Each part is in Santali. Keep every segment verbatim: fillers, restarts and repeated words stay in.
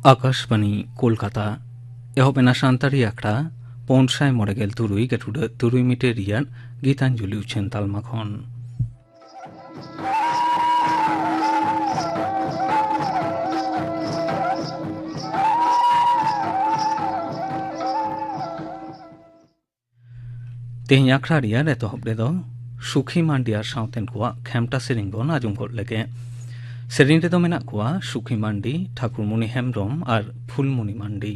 ᱟᱠᱟᱥᱵᱟᱱᱤ ᱠᱳᱞᱠᱟᱛᱟ᱾ ᱮᱦᱚᱵ ᱮᱱᱟ ᱥᱟᱱᱛᱟᱲᱤ ᱟᱠᱷᱲᱟ ᱯᱩᱱ ᱥᱟᱭ ᱢᱚᱬᱮ ᱜᱮᱞ ᱛᱩᱨᱩᱭ ᱜᱟᱹᱴᱩᱰᱟᱹᱜ ᱛᱩᱨᱩᱭ ᱢᱤᱴᱟᱨ ᱨᱮᱭᱟᱜ ᱜᱤᱛᱟᱧᱡᱚᱞᱤ ᱩᱪᱷᱟᱹᱱ ᱛᱟᱞᱢᱟ ᱠᱷᱚᱱ᱾ ᱛᱮᱦᱮᱧ ᱟᱠᱷᱲᱟ ᱨᱮᱭᱟᱜ ᱮᱛᱚᱦᱚᱵ ᱨᱮᱫᱚ ᱥᱩᱠᱷᱤ ᱢᱟᱱᱰᱤ ᱟᱨ ᱥᱟᱶᱛᱮᱱ ᱠᱚᱣᱟᱜ ᱠᱷᱮᱢᱴᱟ ᱥᱮᱨᱮᱧ ᱵᱚᱱ ᱟᱸᱡᱚᱢ ᱜᱚᱫ ᱞᱮᱜᱮ᱾ ᱥᱮᱨᱮᱧ ᱨᱮᱫᱚ ᱢᱮᱱᱟᱜ ᱠᱚᱣᱟ ᱥᱩᱠᱷᱤ ᱢᱟᱱᱰᱤ, ᱴᱷᱟᱠᱩᱨᱢᱩᱱᱤ ᱦᱮᱢᱵᱽᱨᱚᱢ ᱟᱨ ᱯᱷᱩᱞᱢᱩᱱᱤ ᱢᱟᱱᱰᱤ᱾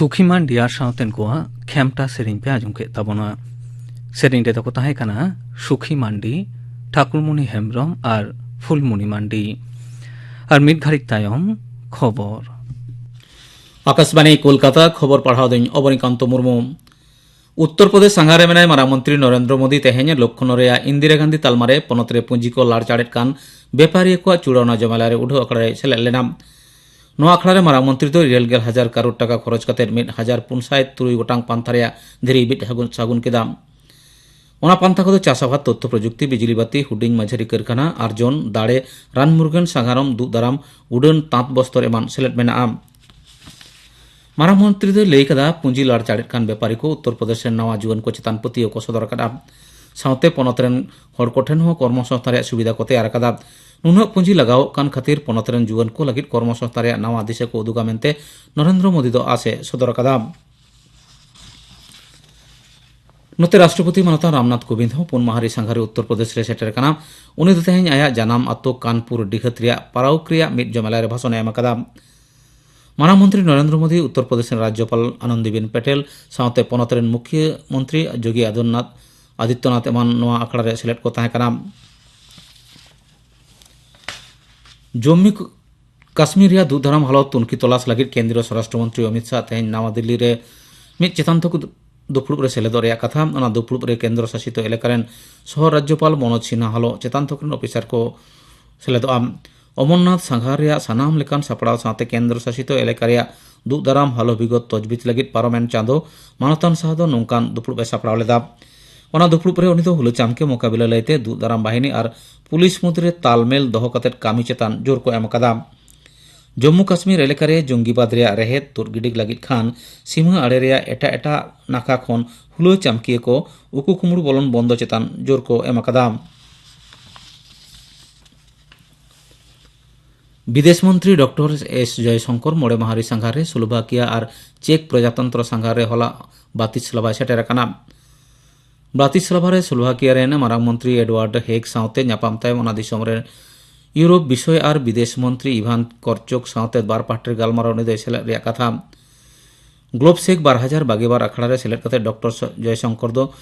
ᱥᱩᱠᱷᱤ ᱢᱟᱱᱰᱤ ᱟᱨ ᱥᱟᱶᱛᱮᱱ ᱠᱚᱣᱟᱜ ᱠᱷᱮᱢᱴᱟ ᱥᱮᱨᱮᱧ ᱯᱮ ᱟᱸᱡᱚᱢ ᱠᱮᱫ ᱛᱟᱵᱚᱱᱟ᱾ ᱥᱮᱨᱮᱧ ᱨᱮᱫᱚ ᱠᱚ ᱛᱟᱦᱮᱸ ᱠᱟᱱᱟ ᱥᱩᱠᱷᱤ ᱢᱟᱱᱰᱤ, ᱴᱷᱟᱠᱩᱨᱢᱩᱱᱤ ᱦᱮᱢᱵᱽᱨᱚᱢ ᱟᱨ ᱯᱷᱩᱞᱢᱩᱱᱤ ᱢᱟᱱᱰᱤ᱾ ᱟᱨ ᱢᱤᱫ ᱜᱷᱟᱹᱲᱤᱡ ᱛᱟᱭᱚᱢ ᱠᱷᱚᱵᱚᱨ᱾ ᱟᱠᱟᱥᱵᱟᱬᱤ ᱠᱳᱞᱠᱟᱛᱟ, ᱠᱷᱚᱵᱚᱨ ᱯᱟᱲᱦᱟᱣ ᱫᱚᱧ ᱚᱵᱚᱱᱤᱠᱟᱱᱛᱚ ᱢᱩᱨᱢᱩ᱾ ᱩᱛᱛᱚᱨ ᱯᱨᱚᱫᱮᱥ ᱥᱟᱸᱜᱷᱟᱨ ᱨᱮ ᱢᱮᱱᱟᱭ ᱢᱟᱨᱟᱝ ᱢᱚᱱᱛᱨᱤ ᱱᱚᱨᱮᱱᱫᱨᱚ ᱢᱳᱫᱤ ᱛᱮᱦᱮᱧ ᱞᱚᱠᱷᱱᱳ ᱨᱮᱭᱟᱜ ᱤᱱᱫᱤᱨᱟ ᱜᱟᱱᱫᱷᱤ ᱛᱟᱞᱢᱟ ᱨᱮ ᱯᱚᱱᱚᱛ ᱨᱮ ᱯᱩᱸᱡᱤ ᱠᱚ ᱞᱟᱲᱪᱟᱲᱮᱫ ᱠᱟᱱ ᱵᱮᱯᱟᱨᱤᱭᱟᱹ ᱠᱚᱣᱟᱜ ᱪᱩᱲᱟᱹᱣᱱᱟ ᱡᱚᱢᱮᱞᱟ ᱨᱮ ᱩᱰᱷᱟᱹᱣ ᱟᱠᱷᱲᱟ ᱨᱮᱭ ᱥᱮᱞᱮᱫ ᱞᱮᱱᱟ᱾ ᱱᱚᱣᱟ ᱟᱠᱷᱲᱟ ᱨᱮ ᱢᱟᱨᱟᱝ ᱢᱚᱱᱛᱨᱤ ᱫᱚ ᱤᱨᱟᱹᱞ ᱜᱮᱞ ᱦᱟᱡᱟᱨ ᱠᱟᱨᱳᱲ ᱴᱟᱠᱟ ᱠᱷᱚᱨᱚᱪ ᱠᱟᱛᱮ ᱢᱤᱫ ᱦᱟᱡᱟᱨ ᱯᱩᱱ ᱥᱟᱭ ᱛᱩᱨᱩᱭ ᱜᱚᱴᱟᱝ ᱯᱟᱱᱛᱷᱟ ᱨᱮᱭᱟᱜ ᱫᱷᱤᱨᱤ ᱵᱤᱫ ᱥᱟᱹᱜᱩᱱ, ᱥᱟᱹᱜᱩᱱ ᱠᱮᱫᱟ᱾ ᱚᱱᱟ ᱯᱟᱱᱛᱷᱟ ᱠᱚᱫᱚ ᱪᱟᱥ ᱟᱵᱟᱫ, ᱛᱚᱛᱛᱷᱚ ᱯᱨᱚᱡᱩᱠᱛᱤ, ᱵᱤᱡᱽᱞᱤ ᱵᱟᱹᱛᱤ, ᱦᱩᱰᱤᱧ ᱢᱟᱹᱡᱷᱟᱹᱨᱤ ᱠᱟᱹᱨᱠᱷᱟᱱᱟ, ᱟᱨᱡᱚᱱ, ᱫᱟᱲᱮ, ᱨᱟᱱ ᱢᱩᱨᱜᱟᱹᱱ, ᱥᱟᱜᱟᱲᱚᱢ, ᱫᱩᱜ ᱫᱟᱨᱟᱢ, ᱩᱰᱟᱹᱱ, ᱛᱟᱸᱛ ᱵᱚᱥᱛᱚᱨ ᱮᱢᱟᱱ ᱥᱮᱞᱮᱫ ᱢᱮᱱᱟᱜᱼᱟ᱾ ᱢᱟᱨᱟᱝ ᱢᱚᱱᱛᱨᱤ ᱫᱚᱭ ᱞᱟᱹᱭ ᱠᱟᱫᱟ, ᱯᱩᱸᱡᱤ ᱞᱟᱲᱪᱟᱲᱮᱫ ᱠᱟᱱ ᱵᱮᱯᱟᱨᱤ ᱠᱚ ᱩᱛᱛᱚᱨ ᱯᱨᱚᱫᱮᱥ ᱨᱮᱱ ᱱᱟᱣᱟ ᱡᱩᱣᱟᱹᱱ ᱠᱚ ᱪᱮᱛᱟᱱ ᱯᱟᱹᱛᱭᱟᱹᱣ ᱠᱚ ᱥᱚᱫᱚᱨ ᱟᱠᱟᱫᱼᱟ᱾ ᱥᱟᱶᱛᱮ ᱯᱚᱱᱚᱛ ᱨᱮᱱ ᱦᱚᱲ ᱠᱚᱴᱷᱮᱱ ᱦᱚᱸ ᱠᱚᱨᱢᱚᱥᱚᱝᱥᱛᱷᱟᱱ ᱨᱮᱭᱟᱜ ᱥᱩᱵᱤᱫᱷᱟ ᱠᱚ ᱛᱮᱭᱟᱨ ᱟᱠᱟᱫᱟ᱾ ᱱᱩᱱᱟᱹᱜ ᱯᱩᱸᱡᱤ ᱞᱟᱜᱟᱣᱚᱜ ᱠᱟᱱ ᱠᱷᱟᱹᱛᱤᱨ ᱯᱚᱱᱚᱛ ᱨᱮᱱ ᱡᱩᱣᱟᱹᱱ ᱠᱚ ᱞᱟᱹᱜᱤᱫ ᱠᱚᱨᱢᱚᱥᱚᱝᱥᱛᱷᱟᱱ ᱨᱮᱭᱟᱜ ᱱᱟᱣᱟ ᱫᱤᱥᱟᱹ ᱠᱚ ᱩᱫᱩᱜᱟ ᱢᱮᱱᱛᱮ ᱱᱚᱨᱮᱱᱫᱨᱚ ᱢᱳᱫᱤ ᱫᱚ ᱟᱥ ᱮ ᱥᱚᱫᱚᱨ ᱟᱠᱟᱫᱟ᱾ ᱱᱚᱛᱮ ᱨᱟᱥᱴᱨᱚᱯᱚᱛᱤ ᱢᱟᱱᱚᱛᱟᱱ ᱨᱟᱢᱱᱟᱛᱷ ᱠᱳᱵᱤᱱᱫ ᱦᱚᱸ ᱯᱩᱱ ᱢᱟᱦᱟ ᱨᱮ ᱥᱟᱸᱜᱷᱟᱨᱤ ᱩᱛᱛᱚᱨ ᱯᱨᱚᱫᱮᱥ ᱨᱮ ᱥᱮᱴᱮᱨ ᱟᱠᱟᱱᱟ᱾ ᱩᱱᱤ ᱫᱚ ᱛᱮᱦᱮᱧ ᱟᱭᱟᱜ ᱡᱟᱱᱟᱢ ᱟᱛᱳ ᱠᱟᱱᱯᱩᱨ ᱰᱤᱦᱟᱹᱛ ᱨᱮᱭᱟᱜ ᱯᱟᱨᱟᱣᱩᱠ ᱨᱮᱭᱟᱜ ᱢᱤᱫ ᱡᱚᱢᱮᱞᱟ ᱨᱮ ᱵᱷᱟᱥᱚᱱ ᱮ ᱮᱢ ᱟᱠᱟᱫᱟ᱾ ᱢᱟᱨᱟᱝ ᱢᱚᱱᱛᱨᱤ ᱱᱚᱨᱮᱱᱫᱨᱚ ᱢᱳᱫᱤ ᱩᱛᱛᱚᱨ ᱯᱨᱚᱫᱮᱥ ᱨᱮᱱ ᱨᱟᱡᱽᱡᱚᱯᱟᱞ ᱟᱱᱚᱱᱫᱤᱵᱮᱱ ᱯᱮᱴᱮᱞ ᱥᱟᱶᱛᱮ ᱯᱚᱱᱚᱛ ᱨᱮᱱ ᱢᱩᱠᱷᱭᱟᱹ ᱢᱚᱱᱛᱨᱤ ᱡᱳᱜᱤ ᱟᱫᱤᱛᱭᱚᱱᱟᱛᱷ, ᱟᱫᱤᱛᱭᱚᱱᱟᱛᱷ ᱮᱢᱟᱱ ᱱᱚᱣᱟ ᱟᱠᱷᱲᱟ ᱨᱮ ᱥᱮᱞᱮᱫ ᱠᱚ ᱛᱟᱦᱮᱸ ᱠᱟᱱᱟ᱾ ᱡᱚᱢᱢᱩ ᱠᱟᱥᱢᱤᱨ ᱨᱮᱭᱟᱜ ᱫᱩᱜ ᱫᱟᱨᱟᱢ ᱦᱟᱞᱚᱛ ᱛᱩᱱᱠᱷᱤ ᱛᱚᱞᱟᱥ ᱞᱟᱹᱜᱤᱫ ᱠᱮᱱᱫᱨᱤᱭᱚ ᱥᱚᱨᱟᱥᱴᱨᱚ ᱢᱚᱱᱛᱨᱤ ᱚᱢᱤᱛ ᱥᱟᱦ ᱛᱮᱦᱮᱧ ᱱᱟᱣᱟ ᱫᱤᱞᱞᱤ ᱨᱮ ᱢᱤᱫ ᱪᱮᱛᱟᱱ ᱛᱷᱚᱠ ᱫᱩᱯᱲᱩᱵ ᱨᱮ ᱥᱮᱞᱮᱫᱚᱜ ᱨᱮᱭᱟᱜ ᱠᱟᱛᱷᱟ᱾ ᱚᱱᱟ ᱫᱩᱯᱲᱩᱵ ᱨᱮ ᱠᱮᱱᱫᱨᱚ ᱥᱟᱥᱤᱛ ᱮᱞᱟᱠᱟ ᱨᱮᱱ ᱥᱚᱦᱚ ᱨᱟᱡᱽᱡᱚᱯᱟᱞ ᱢᱚᱱᱳᱡᱽ ᱥᱤᱱᱦᱟ ᱦᱟᱞᱚ ᱪᱮᱛᱟᱱ ᱛᱷᱚᱠ ᱨᱮᱱ ᱚᱯᱷᱤᱥᱟᱨ ᱠᱚ ᱥᱮᱞᱮᱫᱚᱜᱼᱟ᱾ ᱚᱢᱚᱨᱱᱟᱛᱷ ᱥᱟᱸᱜᱷᱟᱨ ᱨᱮᱭᱟᱜ ᱥᱟᱱᱟᱢ ᱞᱮᱠᱟᱱ ᱥᱟᱯᱲᱟᱣ ᱥᱟᱶᱛᱮ ᱠᱮᱱᱫᱨᱚ ᱥᱟᱥᱤᱛ ᱮᱞᱟᱠᱟ ᱨᱮᱭᱟᱜ ᱫᱩᱜ ᱫᱟᱨᱟᱢ ᱦᱟᱞᱚ ᱵᱤᱜᱚᱛ ᱛᱚᱡᱵᱤᱡ ᱞᱟᱹᱜᱤᱫ ᱯᱟᱨᱚᱢᱮᱱ ᱪᱟᱸᱫᱚ ᱢᱟᱱᱚᱛᱟᱱ ᱥᱟᱦ ᱫᱚ ᱱᱚᱝᱠᱟᱱ ᱫᱩᱯᱲᱩᱵ ᱮ ᱥᱟᱯᱲᱟᱣ ᱞᱮᱫᱟ᱾ ᱚᱱᱟ ᱫᱩᱯᱲᱩᱵ ᱨᱮ ᱩᱱᱤ ᱫᱚ ᱦᱩᱞᱟᱹ ᱪᱟᱢᱠᱮ ᱢᱚᱠᱟᱵᱤᱞᱟ ᱞᱟᱹᱭᱛᱮ ᱫᱩᱜ ᱫᱟᱨᱟᱢ ᱵᱟᱦᱤᱱᱤ ᱟᱨ ᱯᱩᱞᱤᱥ ᱢᱩᱫᱽᱨᱮ ᱛᱟᱞᱢᱮᱞ ᱫᱚᱦᱚ ᱠᱟᱛᱮ ᱠᱟᱹᱢᱤ ᱪᱮᱛᱟᱱ ᱡᱳᱨ ᱠᱚ ᱮᱢ ᱟᱠᱟᱫᱟ᱾ ᱡᱚᱢᱢᱩ ᱠᱟᱥᱢᱤᱨ ᱮᱞᱟᱠᱟ ᱨᱮ ᱡᱚᱝᱜᱤᱵᱟᱫ ᱨᱮᱭᱟᱜ ᱨᱮᱦᱮᱫ ᱛᱩᱫ ᱜᱤᱰᱤ ᱞᱟᱹᱜᱤᱫ ᱠᱷᱟᱱ ᱥᱤᱢᱟᱹ ᱟᱲᱮ ᱨᱮᱭᱟᱜ ᱮᱴᱟᱜ ᱮᱴᱟᱜ ᱱᱟᱠᱷᱟ ᱠᱷᱚᱱ ᱦᱩᱞᱟᱹ ᱪᱟᱢᱠᱤᱭᱟᱹ ᱠᱚ ᱩᱠᱩ ᱠᱩᱢᱲᱩ ᱵᱚᱞᱚᱱ ᱵᱚᱱᱫᱚ ᱪᱮᱛᱟᱱ ᱡᱳᱨ ᱠᱚ ᱮᱢ ᱟᱠᱟᱫᱟ᱾ ᱵᱤᱫᱮᱥ ᱢᱚᱱᱛᱨᱤ ᱰᱚᱠᱴᱚᱨ ᱮᱥ ᱡᱚᱭᱥᱚᱝᱠᱚᱨ ᱢᱚᱬᱮ ᱢᱟᱦᱟ ᱨᱮ ᱥᱟᱸᱜᱷᱟᱨ ᱨᱮ ᱥᱞᱳᱵᱷᱟᱠᱤᱭᱟ ᱟᱨ ᱪᱮᱠ ᱯᱨᱚᱡᱟᱛᱚᱱᱛᱨᱚ ᱥᱟᱸᱜᱷᱟᱨ ᱨᱮ ᱦᱚᱞᱟ ᱵᱨᱟᱛᱤᱥᱞᱟᱵᱷᱟᱭ ᱥᱮᱴᱮᱨ ᱟᱠᱟᱱᱟ᱾ ᱵᱨᱟᱛᱤᱥᱞᱟᱵᱷᱟ ᱨᱮ ᱥᱞᱳᱵᱷᱟᱠᱤᱭᱟ ᱨᱮᱱ ᱢᱟᱨᱟᱝ ᱢᱚᱱᱛᱨᱤ ᱮᱰᱣᱟᱨᱰ ᱦᱮᱜᱽ ᱥᱟᱶᱛᱮ ᱧᱟᱯᱟᱢ ᱛᱟᱭᱚᱢ ᱚᱱᱟ ᱫᱤᱥᱚᱢ ᱨᱮᱱ ᱤᱭᱩᱨᱳᱯ ᱵᱤᱥᱚᱭ ᱟᱨ ᱵᱤᱫᱮᱥ ᱢᱚᱱᱛᱨᱤ ᱤᱵᱷᱟᱱ ᱠᱚᱨᱪᱚᱠ ᱥᱟᱶᱛᱮ ᱵᱟᱨ ᱯᱟᱦᱴᱟ ᱨᱮ ᱜᱟᱞᱢᱟᱨᱟᱣ ᱩᱱᱤ ᱫᱚᱭ ᱥᱮᱞᱮᱫ ᱨᱮᱭᱟᱜ ᱠᱟᱛᱷᱟ᱾ ᱜᱞᱳᱵᱥᱮᱠ ᱵᱟᱨ ᱦᱟᱡᱟᱨ ᱵᱟᱜᱮ ᱵᱟᱨ ᱟᱠᱷᱲᱟ ᱨᱮ ᱥᱮᱞᱮᱫ ᱠᱟᱛᱮ ᱰᱚᱠᱴᱚᱨ ᱥᱚ-, ᱡᱚᱭᱥᱚᱝᱠᱚᱨ ᱫᱚ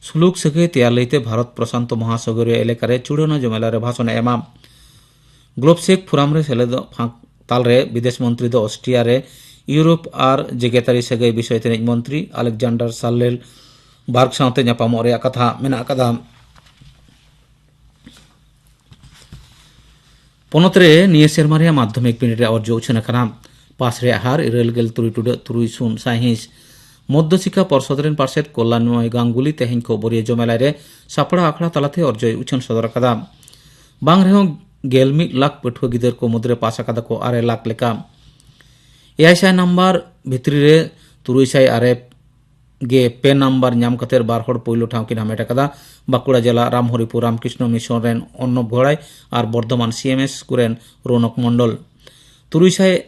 ᱥᱩᱞᱩᱠ ᱥᱟᱹᱜᱟᱹᱭ ᱛᱮᱭᱟᱨ ᱞᱟᱹᱭᱛᱮ ᱵᱷᱟᱨᱚᱛ ᱯᱨᱚᱥᱟᱱᱛᱚ ᱢᱚᱦᱟᱥᱟᱜᱚᱨᱤᱭᱚ ᱮᱞᱟᱠᱟ ᱨᱮ ᱪᱩᱲᱟᱹᱱᱟ ᱡᱚᱢᱮᱞᱟ ᱨᱮ ᱵᱷᱟᱥᱚᱱ ᱮ ᱮᱢᱟ᱾ ᱜᱞᱳᱵᱥᱮᱠ ᱯᱷᱳᱨᱟᱢ ᱨᱮ ᱥᱮᱞᱮᱫᱚᱜ ᱯᱷᱟᱸᱠ ᱛᱟᱞᱨᱮ ᱵᱤᱫᱮᱥ ᱢᱚᱱᱛᱨᱤ ᱫᱚ ᱚᱥᱴᱨᱤᱭᱟ ᱨᱮ ᱤᱭᱩᱨᱳᱯ ᱟᱨ ᱡᱮᱜᱮᱛᱟᱨᱤ ᱥᱟᱹᱜᱟᱹᱭ ᱵᱤᱥᱚᱭ ᱛᱮ ᱢᱚᱱᱛᱨᱤ ᱟᱞᱮᱠᱡᱟᱱᱰᱟᱨ ᱥᱟᱞᱞᱮᱞ ᱵᱟᱨᱜ ᱥᱟᱶᱛᱮ ᱧᱟᱯᱟᱢᱚᱜ ᱨᱮᱭᱟᱜ ᱠᱟᱛᱷᱟ ᱢᱮᱱᱟᱜ ᱟᱠᱟᱫᱟ᱾ ᱯᱚᱱᱚᱛ ᱨᱮ ᱱᱤᱭᱟᱹ ᱥᱮᱨᱢᱟ ᱨᱮᱭᱟᱜ ᱢᱟᱫᱽᱫᱷᱚᱢᱤᱠ ᱵᱤᱱᱤᱰ ᱨᱮᱭᱟᱜ ᱚᱨᱡᱚ ᱩᱪᱷᱟᱹᱱ ᱟᱠᱟᱱᱟ᱾ ᱯᱟᱥ ᱨᱮᱭᱟᱜ ᱦᱟᱨ ᱤᱨᱟᱹᱞ ᱜᱮᱞ ᱛᱩᱨᱩᱭ ᱴᱩᱰᱟᱹᱜ ᱛᱩᱨᱩᱭ ᱥᱩᱱ ᱥᱟᱭᱦᱤᱸᱥ᱾ ᱢᱚᱫᱽᱫᱷᱚ ᱥᱤᱠᱠᱷᱟ ᱯᱚᱨᱥᱚᱫ ᱨᱮᱱ ᱯᱟᱨᱥᱮᱛ ᱠᱚᱞᱞᱟᱱᱢᱚᱭ ᱜᱟᱝᱜᱩᱞᱤ ᱛᱮᱦᱮᱧ ᱠᱷᱚᱵᱚᱨᱤᱭᱟᱹ ᱡᱚᱢᱮᱞᱟᱭ ᱨᱮ ᱥᱟᱯᱲᱟᱣ ᱟᱠᱷᱲᱟ ᱛᱟᱞᱟᱛᱮ ᱚᱨᱡᱚᱭ ᱩᱪᱷᱟᱹᱱ ᱥᱚᱫᱚᱨ ᱟᱠᱟᱫᱟ᱾ ᱵᱟᱝ ᱨᱮᱦᱚᱸ ᱜᱮᱞ ᱢᱤᱫ ᱞᱟᱠᱷ ᱯᱟᱹᱴᱷᱩᱣᱟᱹ ᱜᱤᱫᱟᱹᱨ ᱠᱚ ᱢᱩᱫᱽᱨᱮ ᱯᱟᱥ ᱟᱠᱟᱫᱟ ᱠᱚ ᱟᱨᱮ ᱞᱟᱠᱷ ᱞᱮᱠᱟ᱾ ᱮᱭᱟᱭ ᱥᱟᱭ ᱱᱟᱢᱵᱟᱨ ᱵᱷᱤᱛᱨᱤ ᱨᱮ ᱛᱩᱨᱩᱭ ᱥᱟᱭ ᱟᱨᱮ ᱜᱮ ᱯᱮ ᱱᱟᱢᱵᱟᱨ ᱧᱟᱢ ᱠᱟᱛᱮ ᱵᱟᱨ ᱦᱚᱲ ᱯᱳᱭᱞᱳ ᱴᱷᱟᱶ ᱠᱤᱱ ᱦᱟᱢᱮᱴ ᱟᱠᱟᱫᱟ᱾ ᱵᱟᱸᱠᱩᱲᱟ ᱡᱮᱞᱟ ᱨᱟᱢᱦᱚᱨᱤᱯᱩᱨ ᱨᱟᱢᱠᱨᱤᱥᱱᱚ ᱢᱤᱥᱚᱱ ᱨᱮᱱ ᱚᱨᱱᱚᱵ ᱜᱷᱳᱲᱟᱭ ᱟᱨ ᱵᱚᱨᱫᱷᱚᱢᱟᱱ ᱥᱤ ᱮᱢ ᱮᱥ ᱠᱚᱨᱮᱱ ᱨᱚᱱᱚᱠ ᱢᱚᱱᱰᱚᱞ᱾ ᱛᱩᱨᱩᱭ ᱥᱟᱭ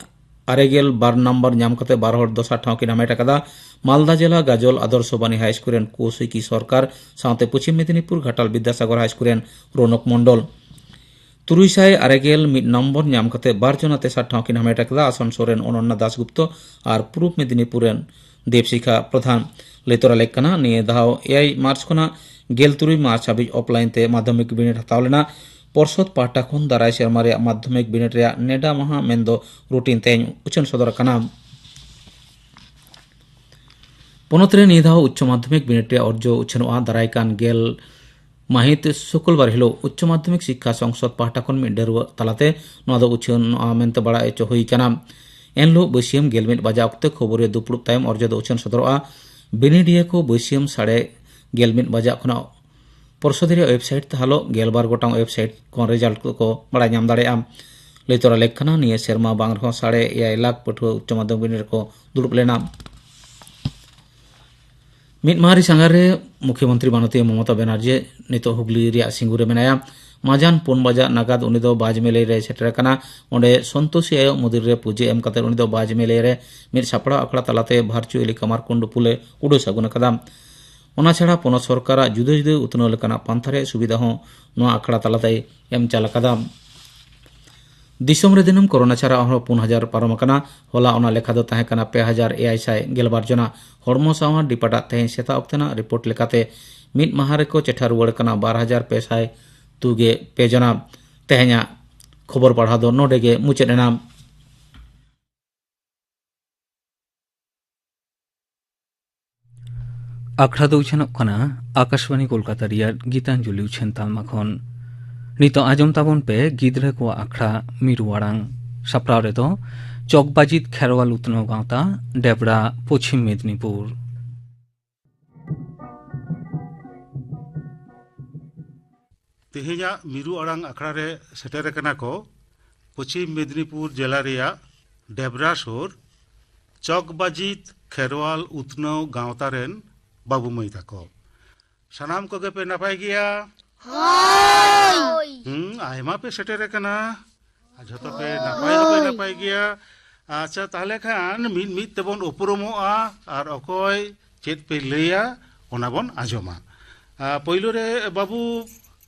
ᱟᱨᱮ ᱜᱮᱞ ᱵᱟᱨ ᱱᱟᱢᱵᱟᱨ ᱧᱟᱢ ᱠᱟᱛᱮ ᱵᱟᱨ ᱦᱚᱲ ᱫᱚᱥᱟᱨ ᱴᱷᱟᱶ ᱠᱤᱱ ᱦᱟᱢᱮᱴ ᱟᱠᱟᱫᱟ᱾ ᱢᱟᱞᱫᱟ ᱡᱮᱞᱟ ᱜᱟᱡᱚᱞ ᱟᱫᱚᱨᱥᱚ ᱵᱟᱱᱤ ᱦᱟᱭ ᱥᱠᱩᱞ ᱨᱮᱱ ᱠᱳᱥᱤᱠᱤ ᱥᱚᱨᱠᱟᱨ ᱥᱟᱶᱛᱮ ᱯᱚᱪᱷᱤᱢ ᱢᱮᱫᱤᱱᱤᱯᱩᱨ ᱜᱷᱟᱴᱟᱞ ᱵᱤᱫᱽᱫᱟᱥᱟᱜᱚᱨ ᱦᱟᱭ ᱥᱠᱩᱞ ᱨᱮᱱ ᱨᱚᱱᱚᱠ ᱢᱚᱱᱰᱚᱞ᱾ ᱛᱩᱨᱩᱭ ᱥᱟᱭ ᱟᱨᱮ ᱜᱮᱞ ᱢᱤᱫ ᱱᱚᱢᱵᱚᱨ ᱧᱟᱢ ᱠᱟᱛᱮ ᱵᱟᱨ ᱡᱚᱱᱟ ᱛᱮᱥᱟᱨ ᱴᱷᱟᱶ ᱠᱤᱱ ᱦᱟᱢᱮᱴ ᱟᱠᱟᱫᱟ ᱟᱥᱟᱱᱥᱳᱞ ᱨᱮᱱ ᱚᱱᱚᱱᱱᱟ ᱫᱟᱥᱜᱩᱯᱛᱚ ᱟᱨ ᱯᱩᱨᱩᱵ ᱢᱮᱫᱤᱱᱤᱯᱩᱨ ᱨᱮᱱ ᱫᱮᱵᱥᱤᱠᱷᱟ ᱯᱨᱚᱫᱷᱟᱱ᱾ ᱞᱟᱹᱭ ᱛᱚᱨᱟ ᱞᱮᱠ ᱠᱟᱱᱟ, ᱱᱤᱭᱟᱹ ᱫᱷᱟᱣ ᱮᱭᱟᱭ ᱢᱟᱨᱪ ᱠᱷᱚᱱᱟᱜ ᱜᱮᱞ ᱛᱩᱨᱩᱭ ᱢᱟᱨᱪ ᱦᱟᱹᱵᱤᱡ ᱚᱯᱷᱞᱟᱭᱤᱱ ᱛᱮ ᱢᱟᱫᱽᱫᱷᱚᱢᱤᱠ ᱵᱤᱱᱤᱰ ᱦᱟᱛᱟᱣ ᱞᱮᱱᱟ᱾ ᱯᱚᱨᱥᱚᱫ ᱯᱟᱦᱴᱟ ᱠᱷᱚᱱ ᱫᱟᱨᱟᱭ ᱥᱮᱨᱢᱟ ᱨᱮᱭᱟᱜ ᱢᱟᱫᱽᱫᱷᱚᱢᱤᱠ ᱵᱤᱱᱤᱰ ᱨᱮᱭᱟᱜ ᱱᱮᱰᱟ ᱢᱟᱦᱟ ᱢᱮᱱᱫᱚ ᱨᱩᱴᱤᱱ ᱛᱮᱦᱮᱧ ᱩᱪᱷᱟᱹᱱ ᱥᱚᱫᱚᱨ ᱟᱠᱟᱱᱟ᱾ ᱯᱚᱱᱚᱛ ᱨᱮ ᱱᱤᱭᱟᱹ ᱫᱷᱟᱣ ᱩᱪᱪᱚ ᱢᱟᱫᱽᱫᱷᱚᱢᱤᱠ ᱵᱤᱱᱤᱰ ᱨᱮᱭᱟᱜ ᱚᱨᱡᱚ ᱩᱪᱷᱟᱹᱱᱚᱜᱼᱟ᱾ ᱫᱟᱨᱟᱭ ᱠᱟᱱ ᱜᱮᱞ ᱢᱟᱹᱦᱤᱛ ᱥᱩᱠᱚᱞᱵᱟᱨ ᱦᱤᱞᱳᱜ ᱩᱪᱪᱚ ᱢᱟᱫᱽᱫᱷᱚᱢᱤᱠ ᱥᱤᱠᱠᱷᱟ ᱥᱚᱝᱥᱚᱫ ᱯᱟᱦᱴᱟ ᱠᱷᱚᱱ ᱢᱤᱫ ᱰᱟᱹᱨᱣᱟᱹᱜ ᱛᱟᱞᱟᱛᱮ ᱱᱚᱣᱟ ᱫᱚ ᱩᱪᱷᱟᱹᱱᱚᱜᱼᱟ ᱢᱮᱱᱛᱮ ᱵᱟᱲᱟᱭ ᱦᱚᱪᱚ ᱦᱩᱭ ᱟᱠᱟᱱᱟ᱾ ᱮᱱᱦᱤᱞᱳᱜ ᱵᱟᱹᱥᱭᱟᱹᱢ ᱜᱮᱞ ᱢᱤᱫ ᱵᱟᱡᱟᱜ ᱚᱠᱛᱮ ᱠᱷᱚᱵᱚᱨᱤᱭᱟᱹ ᱫᱩᱯᱲᱩᱵ ᱛᱟᱭᱚᱢ ᱚᱨᱡᱚ ᱫᱚ ᱩᱪᱷᱟᱹᱱ ᱥᱚᱫᱚᱨᱚᱜᱼᱟ᱾ ᱵᱤᱱᱤᱰᱤᱭᱟᱹ ᱠᱚ ᱵᱟᱹᱥᱭᱟᱹᱢ ᱥᱟᱲᱮ ᱜᱮᱞ ᱢᱤᱫ ᱵᱟᱡᱟᱜ ᱠᱷᱚᱱᱟᱜ ᱯᱚᱨᱥᱚᱫ ᱨᱮᱭᱟᱜ ᱳᱭᱮᱵᱥᱟᱭᱤᱴ ᱛᱮ ᱦᱟᱞᱚᱜ ᱜᱮᱞᱵᱟᱨ ᱜᱚᱴᱟᱝ ᱳᱭᱮᱵᱥᱟᱭᱤᱴ ᱠᱷᱚᱱ ᱨᱮᱡᱟᱞᱴ ᱠᱚ ᱵᱟᱲᱟᱭ ᱧᱟᱢ ᱫᱟᱲᱮᱭᱟᱜᱼᱟ᱾ ᱞᱟᱹᱭ ᱛᱚᱨᱟ ᱞᱮᱠ ᱠᱟᱱᱟ, ᱱᱤᱭᱟᱹ ᱥᱮᱨᱢᱟ ᱵᱟᱝ ᱨᱮᱦᱚᱸ ᱥᱟᱲᱮ ᱮᱭᱟᱭ ᱞᱟᱠᱷ ᱯᱟᱹᱴᱷᱩᱣᱟᱹ ᱩᱪᱪᱚ ᱢᱟᱫᱽᱫᱷᱚᱢᱤᱠ ᱵᱤᱱᱤᱰ ᱨᱮᱠᱚ ᱫᱩᱲᱩᱵ ᱞᱮᱱᱟ᱾ ᱢᱤᱫ ᱢᱟᱦᱟᱨᱤ ᱥᱟᱸᱜᱷᱟᱨ ᱨᱮ ᱢᱩᱠᱷᱭᱚᱢᱚᱱᱛᱨᱤ ᱢᱟᱱᱚᱛᱤᱭᱟᱹ ᱢᱚᱢᱚᱛᱟ ᱵᱮᱱᱟᱨᱡᱤ ᱱᱤᱛᱚᱜ ᱦᱩᱜᱽᱞᱤ ᱨᱮᱭᱟᱜ ᱥᱤᱝᱜᱩ ᱨᱮ ᱢᱮᱱᱟᱭᱟ᱾ ᱢᱟᱡᱟᱱ ᱯᱩᱱ ᱵᱟᱡᱟᱜ ᱱᱟᱜᱟᱫ ᱩᱱᱤ ᱫᱚ ᱵᱟᱡᱽᱢᱮᱞᱮ ᱨᱮ ᱥᱮᱴᱮᱨ ᱟᱠᱟᱱᱟ᱾ ᱚᱸᱰᱮ ᱥᱚᱱᱛᱳᱥᱤ ᱟᱭᱳ ᱢᱚᱫᱤᱨ ᱨᱮ ᱯᱩᱡᱟᱹ ᱮᱢ ᱠᱟᱛᱮ ᱩᱱᱤ ᱫᱚ ᱵᱟᱡᱽᱢᱮᱞᱮ ᱨᱮ ᱢᱤᱫ ᱥᱟᱯᱲᱟᱣ ᱟᱠᱷᱲᱟ ᱛᱟᱞᱟᱛᱮ ᱵᱷᱟᱨᱪᱩᱭᱟᱞᱤ ᱠᱟᱢᱟᱨ ᱠᱩᱸᱰ ᱯᱩᱞᱮ ᱩᱰᱟᱹᱣ ᱥᱟᱹᱜᱩᱱ ᱟᱠᱟᱫᱟ᱾ ᱚᱱᱟ ᱪᱷᱟᱲᱟ ᱯᱚᱱᱚᱛ ᱥᱚᱨᱠᱟᱨᱟᱜ ᱡᱩᱫᱟᱹ ᱡᱩᱫᱟᱹ ᱩᱛᱱᱟᱹᱣ ᱞᱮᱠᱟᱱᱟᱜ ᱯᱟᱱᱛᱷᱟ ᱨᱮᱭᱟᱜ ᱥᱩᱵᱤᱫᱷᱟ ᱦᱚᱸ ᱱᱚᱣᱟ ᱟᱠᱷᱲᱟ ᱛᱟᱞᱟᱛᱮᱭ ᱮᱢ ᱪᱟᱞ ᱟᱠᱟᱫᱟ᱾ ᱫᱤᱥᱚᱢ ᱨᱮ ᱫᱤᱱᱟᱹᱢ ᱠᱳᱨᱳᱱᱟ ᱪᱷᱟᱨᱟ ᱦᱚᱸ ᱯᱩᱱ ᱦᱟᱡᱟᱨ ᱯᱟᱨᱚᱢ ᱟᱠᱟᱱᱟ᱾ ᱦᱚᱞᱟ ᱚᱱᱟ ᱞᱮᱠᱷᱟ ᱫᱚ ᱛᱟᱦᱮᱸ ᱠᱟᱱᱟ ᱯᱮ ᱦᱟᱡᱟᱨ ᱮᱭᱟᱭ ᱥᱟᱭ ᱜᱮᱞᱵᱟᱨ ᱡᱚᱱᱟ᱾ ᱦᱚᱲᱢᱚ ᱥᱟᱶᱟᱨ ᱰᱤᱯᱟᱨᱴᱟᱜ ᱛᱮᱦᱮᱧ ᱥᱮᱛᱟᱜ ᱚᱠᱛᱮᱱᱟᱜ ᱨᱤᱯᱳᱨᱴ ᱞᱮᱠᱟᱛᱮ ᱢᱤᱫ ᱢᱟᱦᱟ ᱨᱮᱠᱚ ᱪᱮᱴᱷᱟ ᱨᱩᱣᱟᱹᱲ ᱠᱟᱱᱟ ᱵᱟᱨ ᱦᱟᱡᱟᱨ ᱯᱮ ᱥᱟᱭ ᱛᱩᱜᱮ ᱯᱮ ᱡᱚᱱᱟ᱾ ᱛᱮᱦᱮᱧᱟᱜ ᱠᱷᱚᱵᱚᱨ ᱯᱟᱲᱦᱟᱣ ᱫᱚ ᱱᱚᱰᱮ ᱜᱮ ᱢᱩᱪᱟᱹᱫ ᱮᱱᱟ᱾ ᱟᱠᱷᱲᱟ ᱫᱚ ᱩᱪᱷᱟᱹᱱᱚᱜ ᱠᱟᱱᱟ ᱟᱠᱟᱥᱵᱟᱬᱤ ᱠᱳᱞᱠᱟᱛᱟ ᱨᱮᱭᱟᱜ ᱜᱤᱛᱟᱧᱡᱚᱞᱤ ᱩᱪᱷᱟᱹᱱ ᱛᱟᱞᱢᱟ ᱠᱷᱚᱱ᱾ ᱱᱤᱛᱚᱜ ᱟᱸᱡᱚᱢ ᱛᱟᱵᱚᱱ ᱯᱮ ᱜᱤᱫᱽᱨᱟᱹ ᱠᱚᱣᱟᱜ ᱟᱠᱷᱲᱟ ᱢᱤᱨᱩ ᱟᱲᱟᱝ᱾ ᱥᱟᱯᱲᱟᱣ ᱨᱮᱫᱚ ᱪᱚᱠᱵᱟᱡᱤᱛ ᱠᱷᱮᱨᱣᱟᱞ ᱩᱛᱱᱟᱹᱣ ᱜᱟᱶᱛᱟ, ᱰᱮᱵᱽᱨᱟ, ᱯᱚᱪᱷᱤᱢ ᱢᱮᱫᱽᱱᱤᱯᱩᱨ᱾ ᱛᱮᱦᱮᱧᱟᱜ ᱢᱤᱨᱩ ᱟᱲᱟᱝ ᱟᱠᱷᱲᱟ ᱨᱮ ᱥᱮᱴᱮᱨ ᱟᱠᱟᱱᱟ ᱠᱚ ᱯᱚᱪᱷᱤᱢ ᱢᱮᱫᱽᱱᱤᱯᱩᱨ ᱡᱮᱞᱟ ᱨᱮᱭᱟᱜ ᱰᱮᱵᱽᱨᱟ ᱥᱩᱨ ᱪᱚᱠᱵᱟᱡᱤᱛ ᱠᱷᱮᱨᱣᱟᱞ ᱩᱛᱱᱟᱹᱣ ᱜᱟᱶᱛᱟ ᱨᱮᱱ ᱵᱟᱹᱵᱩ ᱢᱟᱹᱭ ᱛᱟᱠᱚ᱾ ᱥᱟᱱᱟᱢ ᱠᱚᱜᱮ ᱯᱮ ᱱᱟᱯᱟᱭ ᱜᱮᱭᱟ? ᱦᱳᱭ᱾ ᱦᱩᱸ, ᱟᱭᱢᱟ ᱯᱮ ᱥᱮᱴᱮᱨ ᱟᱠᱟᱱᱟ᱾ ᱟᱨ ᱡᱷᱚᱛᱚ ᱯᱮ ᱱᱟᱯᱟᱭ ᱫᱚᱯᱮ ᱦᱳᱭ᱾ ᱱᱟᱯᱟᱭ ᱜᱮᱭᱟ᱾ ᱟᱪᱪᱷᱟ, ᱛᱟᱦᱚᱞᱮ ᱠᱷᱟᱱ ᱢᱤᱫ ᱢᱤᱫ ᱛᱮᱵᱚᱱ ᱩᱯᱨᱩᱢᱚᱜᱼᱟ ᱟᱨ ᱚᱠᱚᱭ ᱪᱮᱫ ᱯᱮ ᱞᱟᱹᱭᱟ ᱚᱱᱟ ᱵᱚᱱ ᱟᱸᱡᱚᱢᱟ᱾ ᱟᱨ ᱯᱳᱭᱞᱳ ᱨᱮ ᱵᱟᱹᱵᱩ,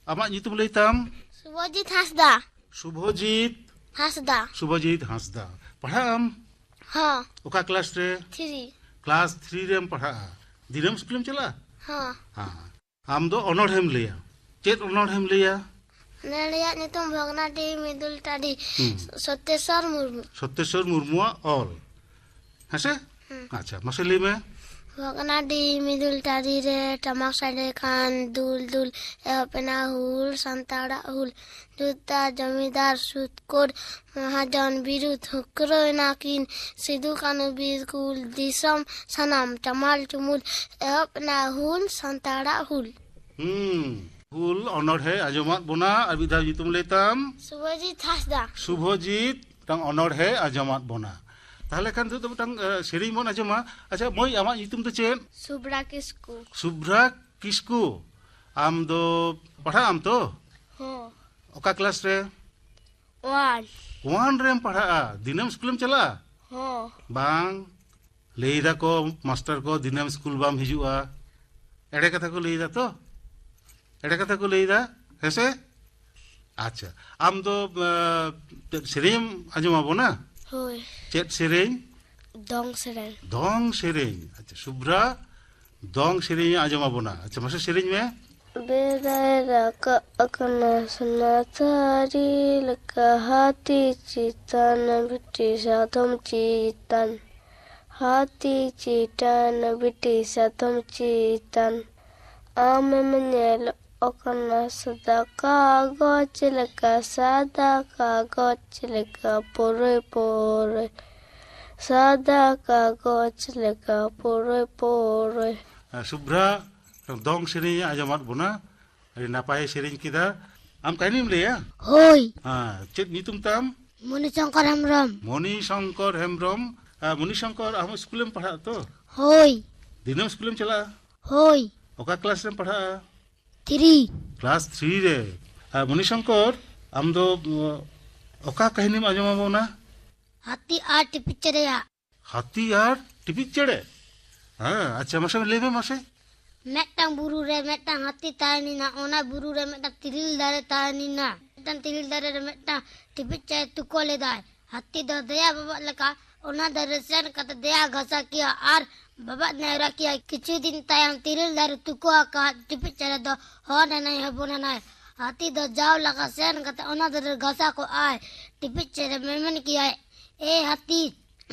ᱟᱢᱟᱜ ᱧᱩᱛᱩᱢ ᱞᱟᱹᱭ ᱛᱟᱢ? ᱥᱩᱵᱷᱚᱡᱤᱛ ᱦᱟᱸᱥᱫᱟ᱾ ᱥᱩᱵᱷᱚᱡᱤᱛ᱾ ᱦᱟᱸᱥᱫᱟ᱾ ᱥᱩᱵᱷᱚᱡᱤᱛ ᱦᱟᱸᱥᱫᱟ᱾ ᱯᱟᱲᱦᱟᱜ ᱟᱢ? ᱦᱚᱸ᱾ ᱚᱠᱟ ᱠᱞᱟᱥ ᱨᱮ? ᱛᱷᱨᱤ᱾ ᱠᱞᱟᱥ ᱛᱷᱨᱤ ᱨᱮᱢ ᱯᱟᱲᱦᱟᱜᱼᱟ᱾ ᱫᱤᱱᱟᱹᱢ ᱥᱠᱩᱞᱮᱢ ᱪᱟᱞᱟᱜᱼᱟ? ᱦᱚᱸ᱾ ᱦᱮᱸ᱾ ᱟᱢ ᱫᱚ ᱚᱱᱚᱬᱦᱮᱢ ᱞᱟᱹᱭᱟ᱾ ᱪᱮᱫ ᱚᱱᱚᱬᱦᱮᱢ ᱞᱟᱹᱭᱟ? ᱱᱚᱰᱮᱭᱟᱜ ᱧᱩᱛᱩᱢ ᱵᱷᱚᱜᱽᱱᱟᱰᱤ ᱢᱤᱫᱩᱞ ᱴᱟᱺᱰᱤ, ᱦᱩᱸ᱾ ᱥᱚᱛᱭᱮᱥᱚᱨ ᱢᱩᱨᱢᱩ᱾ ᱥᱚᱛᱭᱮᱥᱚᱨ ᱢᱩᱨᱢᱩᱣᱟᱜ ᱚᱞ᱾ ᱦᱮᱸᱥᱮ? ᱦᱩᱸ᱾ ᱟᱪᱪᱷᱟ, ᱢᱟᱥᱮ ᱞᱟᱹᱭ ᱢᱮ᱾ ᱵᱷᱚᱜᱽᱱᱟᱰᱤ ᱢᱤᱫᱩᱞ ᱴᱟᱺᱰᱤ ᱨᱮ ᱴᱟᱢᱟᱠ ᱥᱟᱰᱮ ᱠᱷᱟᱱ ᱫᱩᱞ ᱫᱩᱞ ᱮᱦᱚᱵ ᱮᱱᱟ ᱦᱩᱞ, ᱥᱟᱱᱛᱟᱲᱟᱜ ᱦᱩᱞ᱾ ᱡᱳᱫᱽᱫᱷᱟ ᱡᱚᱢᱤᱫᱟᱨ ᱥᱩᱫᱠᱚᱨ ᱢᱚᱦᱟᱡᱚᱱ ᱵᱤᱨᱩᱫᱷ ᱦᱩᱠᱨᱟᱹᱣ ᱮᱱᱟ ᱠᱤᱱ᱾ ᱥᱤᱫᱩ ᱠᱟᱹᱱᱩ ᱵᱤᱨ ᱠᱩᱞ ᱫᱤᱥᱚᱢ ᱥᱟᱱᱟᱢ ᱪᱟᱢᱟᱞ ᱪᱩᱢᱩᱞ ᱮᱦᱚᱵ ᱮᱱᱟ ᱦᱩᱞ, ᱥᱟᱱᱛᱟᱲᱟᱜ ᱦᱩᱞ᱾ ᱦᱩᱸ, ᱦᱩᱞ ᱚᱱᱚᱬᱦᱮ ᱟᱸᱡᱚᱢᱟᱫ ᱵᱚᱱᱟ᱾ ᱟᱨ ᱢᱤᱫ ᱫᱷᱟᱣ ᱧᱩᱛᱩᱢ ᱞᱟᱹᱭ ᱛᱟᱢ? ᱥᱩᱵᱷᱚᱡᱤᱛ ᱦᱟᱸᱥᱫᱟ᱾ ᱥᱩᱵᱷᱚᱡᱤᱛ ᱢᱤᱫᱴᱟᱝ ᱚᱱᱚᱬᱦᱮ ᱟᱸᱡᱚᱢᱟᱫ ᱵᱚᱱᱟ᱾ ᱛᱟᱦᱚᱞᱮ ᱠᱷᱟᱱ ᱱᱤᱛᱚᱜ ᱫᱚ ᱢᱤᱫᱴᱟᱝ, ᱮ, ᱥᱮᱨᱮᱧ ᱵᱚᱱ ᱟᱸᱡᱚᱢᱟ᱾ ᱟᱪᱪᱷᱟ ᱢᱟᱹᱭ, ᱟᱢᱟᱜ ᱧᱩᱛᱩᱢ ᱫᱚ ᱪᱮᱫ? ᱥᱩᱵᱷᱨᱟ ᱠᱤᱥᱠᱩ᱾ ᱥᱩᱵᱷᱨᱟ ᱠᱤᱥᱠᱩ᱾ ᱟᱢ ᱫᱚ ᱯᱟᱲᱦᱟᱜ ᱟᱢ ᱛᱚ? ᱦᱚᱸ᱾ ᱚᱠᱟ ᱠᱞᱟᱥ ᱨᱮ? ᱳᱣᱟᱱ᱾ ᱳᱣᱟᱱ ᱨᱮᱢ ᱯᱟᱲᱦᱟᱜᱼᱟ? ᱫᱤᱱᱟᱹᱢ ᱥᱠᱩᱞᱮᱢ ᱪᱟᱞᱟᱜᱼᱟ? ᱦᱚᱸ᱾ ᱵᱟᱝ, ᱞᱟᱹᱭ ᱫᱟᱠᱚ ᱢᱟᱥᱴᱟᱨ ᱠᱚ ᱫᱤᱱᱟᱹᱢ ᱥᱠᱩᱞ ᱵᱟᱢ ᱦᱤᱡᱩᱜᱼᱟ᱾ ᱮᱲᱮ ᱠᱟᱛᱷᱟ ᱠᱚ ᱞᱟᱹᱭ ᱫᱟ ᱛᱚ? ᱮᱲᱮ ᱠᱟᱛᱷᱟ ᱠᱚ ᱞᱟᱹᱭ ᱫᱟ, ᱦᱮᱸᱥᱮ? ᱟᱪᱪᱷᱟ, ᱟᱢ ᱫᱚ ᱪᱮᱫ ᱥᱮᱨᱮᱧ ᱮᱢ ᱟᱸᱡᱚᱢ ᱟᱵᱚᱱᱟ? ᱦᱳᱭ᱾ ᱪᱮᱫ ᱥᱮᱨᱮᱧ? ᱫᱚᱝ ᱥᱮᱨᱮᱧ᱾ ᱫᱚᱝ ᱥᱮᱨᱮᱧ᱾ ᱟᱪᱪᱷᱟ, ᱥᱩᱵᱷᱨᱟ ᱫᱚᱝ ᱥᱮᱨᱮᱧ ᱟᱸᱡᱚᱢ ᱟᱵᱚᱱᱟ᱾ ᱟᱪᱪᱷᱟ, ᱢᱟᱥᱮ ᱥᱮᱨᱮᱧ ᱢᱮ᱾ ᱵᱮᱲᱟᱭ ᱨᱟᱠᱟᱵ ᱟᱠᱟᱱᱟ ᱥᱚᱱᱟ ᱛᱟᱹᱨᱤ ᱞᱮᱠᱟ, ᱦᱟᱹᱛᱤ ᱪᱮᱛᱟᱱ ᱵᱤᱴᱤ ᱥᱟᱫᱚᱢ ᱪᱮᱛᱟᱱ, ᱦᱟᱹᱛᱤ ᱪᱮᱛᱟᱱ ᱵᱤᱴᱤ ᱥᱟᱫᱚᱢ ᱪᱮᱛᱟᱱ, ᱟᱢᱮᱢ ᱧᱮᱞᱚᱜ ᱠᱟᱱᱟ ᱥᱟᱫᱟ ᱠᱟᱜᱚᱡᱽ ᱞᱮᱠᱟ, ᱥᱟᱫᱟ ᱠᱟᱜᱚᱡᱽ ᱞᱮᱠᱟ ᱯᱩᱨᱟᱹᱭ ᱯᱩᱨᱟᱹᱭ, ᱥᱟᱫᱟ ᱠᱟᱜᱚᱡᱽ ᱞᱮᱠᱟ ᱯᱩᱨᱟᱹᱭ ᱯᱩᱨᱟᱹᱭ᱾ ᱥᱩᱵᱷᱨᱟ ᱫᱚᱝ ᱥᱮᱨᱮᱧ ᱮ ᱟᱸᱡᱚᱢᱟᱫ ᱵᱚᱱᱟ, ᱟᱹᱰᱤ ᱱᱟᱯᱟᱭᱮ ᱥᱮᱨᱮᱧ ᱠᱮᱫᱟ᱾ ᱟᱢ ᱠᱟᱹᱦᱱᱤᱢ ᱞᱟᱹᱭᱟ? ᱦᱳᱭ᱾ ᱦᱮᱸ, ᱪᱮᱫ ᱧᱩᱛᱩᱢ ᱛᱟᱢ? ᱢᱚᱱᱤ ᱥᱚᱝᱠᱚᱨ ᱦᱮᱢᱵᱨᱚᱢ᱾ ᱢᱚᱱᱤ ᱥᱚᱝᱠᱚᱨ ᱦᱮᱢᱵᱨᱚᱢ᱾ ᱟᱨ ᱢᱚᱱᱤ ᱥᱚᱝᱠᱚᱨ, ᱟᱢ ᱦᱚᱸ ᱥᱠᱩᱞᱮᱢ ᱯᱟᱲᱦᱟᱜᱼᱟ ᱛᱚ? ᱦᱳᱭ᱾ ᱫᱤᱱᱟᱹᱢ ᱥᱠᱩᱞᱮᱢ ᱪᱟᱞᱟᱜᱼᱟ? ᱦᱳᱭ᱾ ᱚᱠᱟ ᱠᱞᱟᱥ ᱨᱮᱢ ᱯᱟᱲᱦᱟᱜᱼᱟ? ᱛᱷᱨᱤ᱾ ᱠᱞᱟᱥ ᱛᱷᱨᱤ ᱨᱮ᱾ ᱟᱨ ᱢᱚᱱᱤ ᱥᱚᱝᱠᱚᱨ, ᱟᱢ ᱫᱚ ᱚᱠᱟ ᱠᱟᱹᱦᱱᱤᱢ ᱟᱸᱡᱚᱢ ᱟᱵᱚᱱᱟ? ᱦᱟᱹᱛᱤ ᱟᱨ ᱴᱤᱯᱤ ᱪᱮᱬᱮᱭᱟᱜ᱾ ᱦᱟᱹᱛᱤ ᱟᱨ ᱴᱤᱯᱤᱡ ᱪᱮᱬᱮ? ᱦᱮᱸ, ᱟᱪᱪᱷᱟ, ᱢᱟᱥᱮ ᱞᱟᱹᱭ ᱢᱮ ᱢᱟᱥᱮ᱾ ᱢᱤᱫᱴᱟᱝ ᱵᱩᱨᱩ ᱨᱮ ᱢᱤᱫᱴᱟᱝ ᱦᱟᱹᱛᱤ ᱛᱟᱦᱮᱱᱤᱱᱟ᱾ ᱚᱱᱟ ᱵᱩᱨᱩ ᱨᱮ ᱢᱤᱫᱴᱟᱝ ᱛᱤᱨᱤᱞ ᱫᱟᱨᱮ ᱛᱟᱦᱮᱱᱤᱱᱟ᱾ ᱢᱤᱫᱴᱟᱝ ᱛᱤᱨᱤᱞ ᱫᱟᱨᱮ ᱨᱮ ᱢᱤᱫᱴᱟᱝ ᱴᱤᱯᱤᱡ ᱪᱮᱬᱮ ᱛᱩᱠᱟᱹ ᱞᱮᱫᱟᱭ᱾ ᱦᱟᱹᱛᱤ ᱫᱚ ᱫᱮᱭᱟ ᱵᱟᱵᱟᱜ ᱞᱮᱠᱟ ᱚᱱᱟ ᱫᱟᱨᱮ ᱥᱮᱱ ᱠᱟᱛᱮ ᱫᱮᱭᱟ ᱜᱷᱟᱥᱟ ᱠᱮᱭᱟ ᱟᱨ ᱵᱟᱵᱟᱜ ᱱᱮᱣᱨᱟ ᱠᱮᱭᱟ᱾ ᱠᱤᱪᱷᱩ ᱫᱤᱱ ᱛᱟᱭᱚᱢ ᱛᱤᱨᱤᱞ ᱫᱟᱨᱮ ᱛᱩᱠᱟᱹ ᱟᱠᱟᱫ ᱴᱤᱯᱤᱡ ᱪᱮᱬᱮ ᱫᱚ ᱦᱚᱱ ᱮᱱᱟᱭ, ᱦᱚᱯᱚᱱ ᱮᱱᱟᱭ᱾ ᱦᱟᱹᱛᱤ ᱫᱚ ᱡᱟᱣ ᱞᱮᱠᱟ ᱥᱮᱱ ᱠᱟᱛᱮ ᱚᱱᱟ ᱫᱟᱨᱮ ᱜᱷᱟᱥᱟ ᱠᱚᱜᱼᱟᱭ᱾ ᱴᱤᱯᱤᱡ ᱪᱮᱬᱮ ᱢᱮᱢᱮᱱ ᱠᱮᱭᱟᱭ, "ᱮ ᱦᱟᱹᱛᱤ,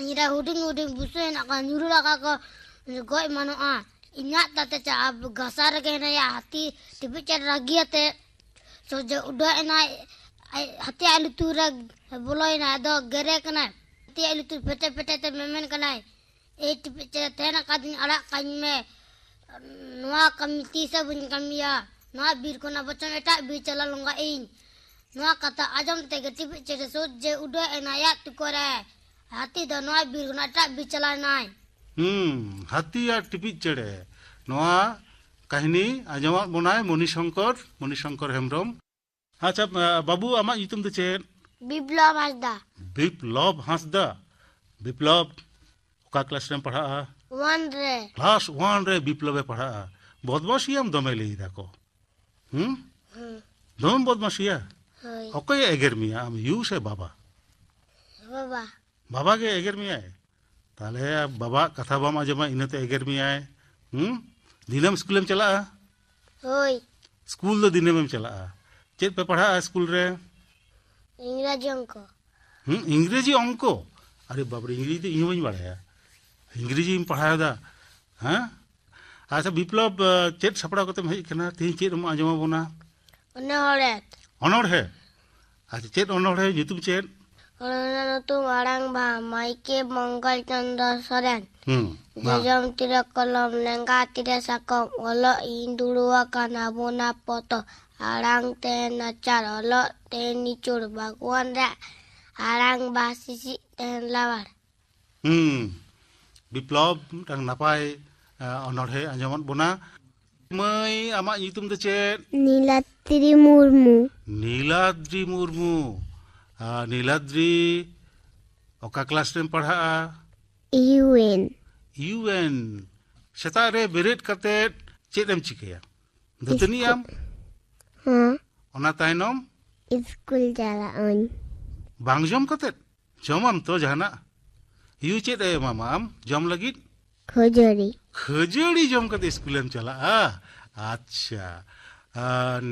ᱤᱧ ᱨᱮ ᱦᱩᱰᱤᱧ ᱦᱩᱰᱤᱧ ᱵᱩᱥᱟᱹᱜ ᱦᱮᱱᱟᱜ ᱠᱚᱣᱟ, ᱧᱩᱨᱩ ᱞᱮᱠᱷᱟᱱ ᱠᱚ ᱜᱚᱡ ᱮᱢᱟᱱᱚᱜᱼᱟ᱾ ᱤᱧᱟᱹᱜ ᱛᱟᱛᱮ ᱪᱟ ᱟᱵ ᱜᱷᱟᱥᱟ ᱨᱮᱜᱮ ᱦᱮᱱᱟᱭᱟ᱾" ᱦᱟᱹᱛᱤ ᱴᱤᱯᱤᱡ ᱪᱮᱬᱮ ᱨᱟᱹᱜᱤᱭᱟᱛᱮ ᱥᱚᱡᱷᱮ ᱩᱰᱟᱹᱜ ᱮᱱᱟᱭ᱾ ᱟᱡ ᱦᱟᱹᱛᱤᱭᱟᱜ ᱞᱩᱛᱩᱨ ᱨᱮ ᱵᱚᱞᱚᱭᱮᱱᱟᱭ, ᱟᱫᱚ ᱜᱮᱨᱮ ᱠᱟᱱᱟᱭ᱾ ᱦᱟᱹᱛᱤᱭᱟᱜ ᱞᱩᱛᱩᱨ ᱯᱮᱴᱮ ᱯᱮᱴᱮ ᱛᱮ ᱢᱮᱢᱮᱱ ᱠᱟᱱᱟᱭ, "ᱮ ᱴᱤᱯᱤᱡ ᱪᱮᱬᱮ, ᱛᱮᱦᱮᱱ ᱟᱠᱟᱫᱤᱧ, ᱟᱲᱟᱜ ᱠᱟᱹᱧ ᱢᱮ᱾ ᱱᱚᱣᱟ ᱠᱟᱹᱢᱤ ᱛᱤᱥ ᱦᱚᱸ ᱵᱟᱹᱧ ᱠᱟᱹᱢᱤᱭᱟ᱾ ᱱᱚᱣᱟ ᱵᱤᱨ ᱠᱷᱚᱱᱟᱜ ᱵᱚᱪᱚᱝ ᱮᱴᱟᱜ ᱵᱤᱨ ᱪᱟᱞᱟᱣ ᱞᱚᱸᱜᱟᱜ ᱤᱧ᱾" ᱱᱚᱣᱟ ᱠᱟᱛᱷᱟ ᱟᱸᱡᱚᱢ ᱛᱮᱜᱮ ᱴᱤᱯᱤᱡ ᱪᱮᱬᱮ ᱥᱚᱡᱷᱮ ᱩᱰᱟᱹᱜ ᱮᱱᱟᱭ ᱟᱭᱟᱜ ᱛᱩᱠᱟᱹ ᱨᱮ᱾ ᱦᱟᱹᱛᱤ ᱫᱚ ᱱᱚᱣᱟ ᱵᱤᱨ ᱠᱷᱚᱱᱟᱜ ᱮᱴᱟᱜ ᱵᱤᱨ ᱪᱟᱞᱟᱣ ᱮᱱᱟᱭ᱾ ᱦᱩᱸ, ᱦᱟᱹᱛᱤ ᱟᱨ ᱴᱤᱯᱤᱡ ᱪᱮᱬᱮ, ᱱᱚᱣᱟ ᱠᱟᱹᱦᱱᱤ ᱟᱸᱡᱚᱢᱟᱫ ᱵᱚᱱᱟᱭ ᱢᱚᱱᱤ ᱥᱚᱝᱠᱚᱨ, ᱢᱚᱱᱤ ᱥᱚᱝᱠᱚᱨ ᱦᱮᱢᱵᱨᱚᱢ᱾ ᱟᱪᱪᱷᱟ, ᱟ, ᱵᱟᱹᱵᱩ, ᱟᱢᱟᱜ ᱧᱩᱛᱩᱢ ᱫᱚ ᱪᱮᱫ? ᱵᱤᱯᱞᱚᱵ ᱦᱟᱸᱥᱫᱟ᱾ ᱵᱤᱯᱞᱚᱵ ᱦᱟᱸᱥᱫᱟ᱾ ᱵᱤᱯᱞᱚᱵ, ᱚᱠᱟ ᱠᱞᱟᱥ ᱨᱮᱢ ᱯᱟᱲᱦᱟᱜᱼᱟ? ᱚᱣᱟᱱ ᱨᱮ᱾ ᱠᱞᱟᱥ ᱚᱣᱟᱱ ᱨᱮ ᱵᱤᱯᱞᱚᱵ ᱮ ᱯᱟᱲᱦᱟᱜᱼᱟ᱾ ᱵᱚᱫᱢᱟᱥᱤᱭᱟᱢ ᱫᱚᱢᱮ, ᱞᱟᱹᱭ ᱫᱟᱠᱚ᱾ ᱦᱩᱸ? ᱦᱩᱸ᱾ ᱫᱚᱢᱮᱢ ᱵᱚᱫᱢᱟᱥᱤᱭᱟ? ᱦᱳᱭ᱾ ᱚᱠᱚᱭᱮ ᱮᱜᱮᱨ ᱢᱮᱭᱟ, ᱟᱢ ᱭᱩ ᱥᱮ ᱵᱟᱵᱟ? ᱵᱟᱵᱟ᱾ ᱵᱟᱵᱟ ᱜᱮ ᱮᱜᱮᱨ ᱢᱮᱭᱟᱭ? ᱛᱟᱦᱞᱮ ᱵᱟᱵᱟᱣᱟᱜ ᱠᱟᱛᱷᱟ ᱵᱟᱢ ᱟᱸᱡᱚᱢᱟ, ᱤᱱᱟᱹᱛᱮ ᱮᱜᱮᱨ ᱢᱮᱭᱟᱭ᱾ ᱦᱩᱸ? ᱫᱤᱱᱟᱹᱢ ᱥᱠᱩᱞᱮᱢ ᱪᱟᱞᱟᱜᱼᱟ? ᱦᱳᱭ᱾ ᱥᱠᱩᱞ ᱫᱚ ᱫᱤᱱᱟᱹᱢᱮᱢ ᱪᱟᱞᱟᱜᱼᱟ᱾ ᱪᱮᱫ ᱯᱮ ᱯᱟᱲᱦᱟᱜᱼᱟ ᱥᱠᱩᱞ ᱨᱮ? ᱤᱝᱨᱟᱡᱤ ᱚᱝᱠᱚ᱾ ᱦᱩᱸ, ᱤᱝᱨᱮᱡᱤ ᱚᱝᱠᱚ? ᱟᱨᱮ ᱵᱟᱵᱨᱮ, ᱤᱝᱨᱮᱡᱤ ᱫᱚ ᱤᱧ ᱦᱚᱸ ᱵᱟᱹᱧ ᱵᱟᱲᱟᱭᱟ᱾ ᱤᱝᱨᱮᱡᱤᱢ ᱯᱟᱲᱦᱟᱣᱮᱫᱟ? ᱦᱮᱸ? ᱟᱪᱪᱷᱟ ᱵᱤᱯᱞᱚᱵ, ᱪᱮᱫ ᱥᱟᱯᱲᱟᱣ ᱠᱟᱛᱮᱢ ᱦᱮᱡ ᱟᱠᱟᱱᱟ? ᱛᱮᱦᱮᱧ ᱪᱮᱫ ᱮᱢ ᱟᱸᱡᱚᱢ ᱟᱵᱚᱱᱟ? ᱚᱱᱚᱬᱦᱮ᱾ ᱚᱱᱚᱬᱦᱮ? ᱟᱪᱪᱷᱟ, ᱪᱮᱫ ᱚᱱᱚᱬᱦᱮ? ᱧᱩᱛᱩᱢ ᱪᱮᱫ? ᱚᱱᱚᱬᱦᱮ ᱧᱩᱛᱩᱢ ᱟᱲᱟᱝ ᱵᱟᱦᱟ, ᱢᱟᱭᱠᱮ ᱢᱚᱝᱜᱚᱞ ᱪᱚᱸᱫᱽᱨᱚ ᱥᱚᱨᱮᱱ᱾ ᱦᱩᱸ, ᱢᱟ᱾ ᱡᱚᱡᱚᱢ ᱛᱤᱨᱮ ᱠᱚᱞᱚᱢ, ᱞᱮᱸᱜᱟ ᱛᱤᱨᱮ ᱥᱟᱠᱚᱢ, ᱚᱞᱚᱜ ᱤᱧ ᱫᱩᱲᱩᱵ ᱟᱠᱟᱱ ᱟᱵᱚᱱᱟ ᱯᱚᱛᱚᱵ, ᱟᱲᱟᱝ ᱛᱮ ᱱᱟᱪᱟᱨ, ᱚᱞᱚᱜ ᱛᱮ ᱱᱤᱪᱚᱲ, ᱵᱟᱜᱽᱣᱟᱱ ᱨᱮ ᱟᱲᱟᱝ ᱵᱟᱦᱟ ᱥᱤᱥᱤ ᱛᱮ ᱞᱟᱣᱟᱲ᱾ ᱦᱩᱸ, ᱵᱤᱯᱞᱚᱵ, ᱢᱤᱫᱴᱟᱝ ᱱᱟᱯᱟᱭ, ᱟ, ᱚᱱᱚᱬᱦᱮ ᱟᱸᱡᱚᱢᱟᱫ ᱵᱚᱱᱟ᱾ ᱢᱟᱹᱭ, ᱟᱢᱟᱜ ᱧᱩᱛᱩᱢ ᱫᱚ ᱪᱮᱫ? ᱱᱤᱞᱟᱛᱨᱤ ᱢᱩᱨᱢᱩ᱾ ᱱᱤᱞᱟᱫᱽᱨᱤ ᱢᱩᱨᱢᱩ᱾ ᱟ, ᱱᱤᱞᱟᱫᱽᱨᱤ, ᱚᱠᱟ ᱠᱞᱟᱥ ᱨᱮᱢ ᱯᱟᱲᱦᱟᱜᱼᱟ? U N. U N. ᱥᱮᱛᱟᱜ ᱨᱮ ᱵᱮᱨᱮᱫ ᱠᱟᱛᱮᱫ ᱪᱮᱫ ᱮᱢ ᱪᱤᱠᱟᱹᱭᱟ? ᱫᱟᱹᱛᱟᱹᱱᱤᱜ ᱟᱢ? ᱦᱮᱸ᱾ ᱚᱱᱟ ᱛᱟᱭᱱᱚᱢ? ᱤᱥᱠᱩᱞ ᱪᱟᱞᱟᱜ ᱟᱹᱧ᱾ ᱵᱟᱝ ᱡᱚᱢ ᱠᱟᱛᱮᱫ? ᱡᱚᱢᱟᱢ ᱛᱚ ᱡᱟᱦᱟᱱᱟᱜ? ᱭᱩ ᱪᱮᱫ ᱮ ᱮᱢᱟᱢᱟ ᱟᱢ ᱡᱚᱢ ᱞᱟᱹᱜᱤᱫ? ᱠᱷᱟᱹᱡᱟᱹᱲᱤ᱾ ᱠᱷᱟᱹᱡᱟᱹᱲᱤ ᱡᱚᱢ ᱠᱟᱛᱮ ᱤᱥᱠᱩᱞᱮᱢ ᱪᱟᱞᱟᱜᱼᱟ? ᱟᱪᱪᱷᱟ᱾ ᱟᱨ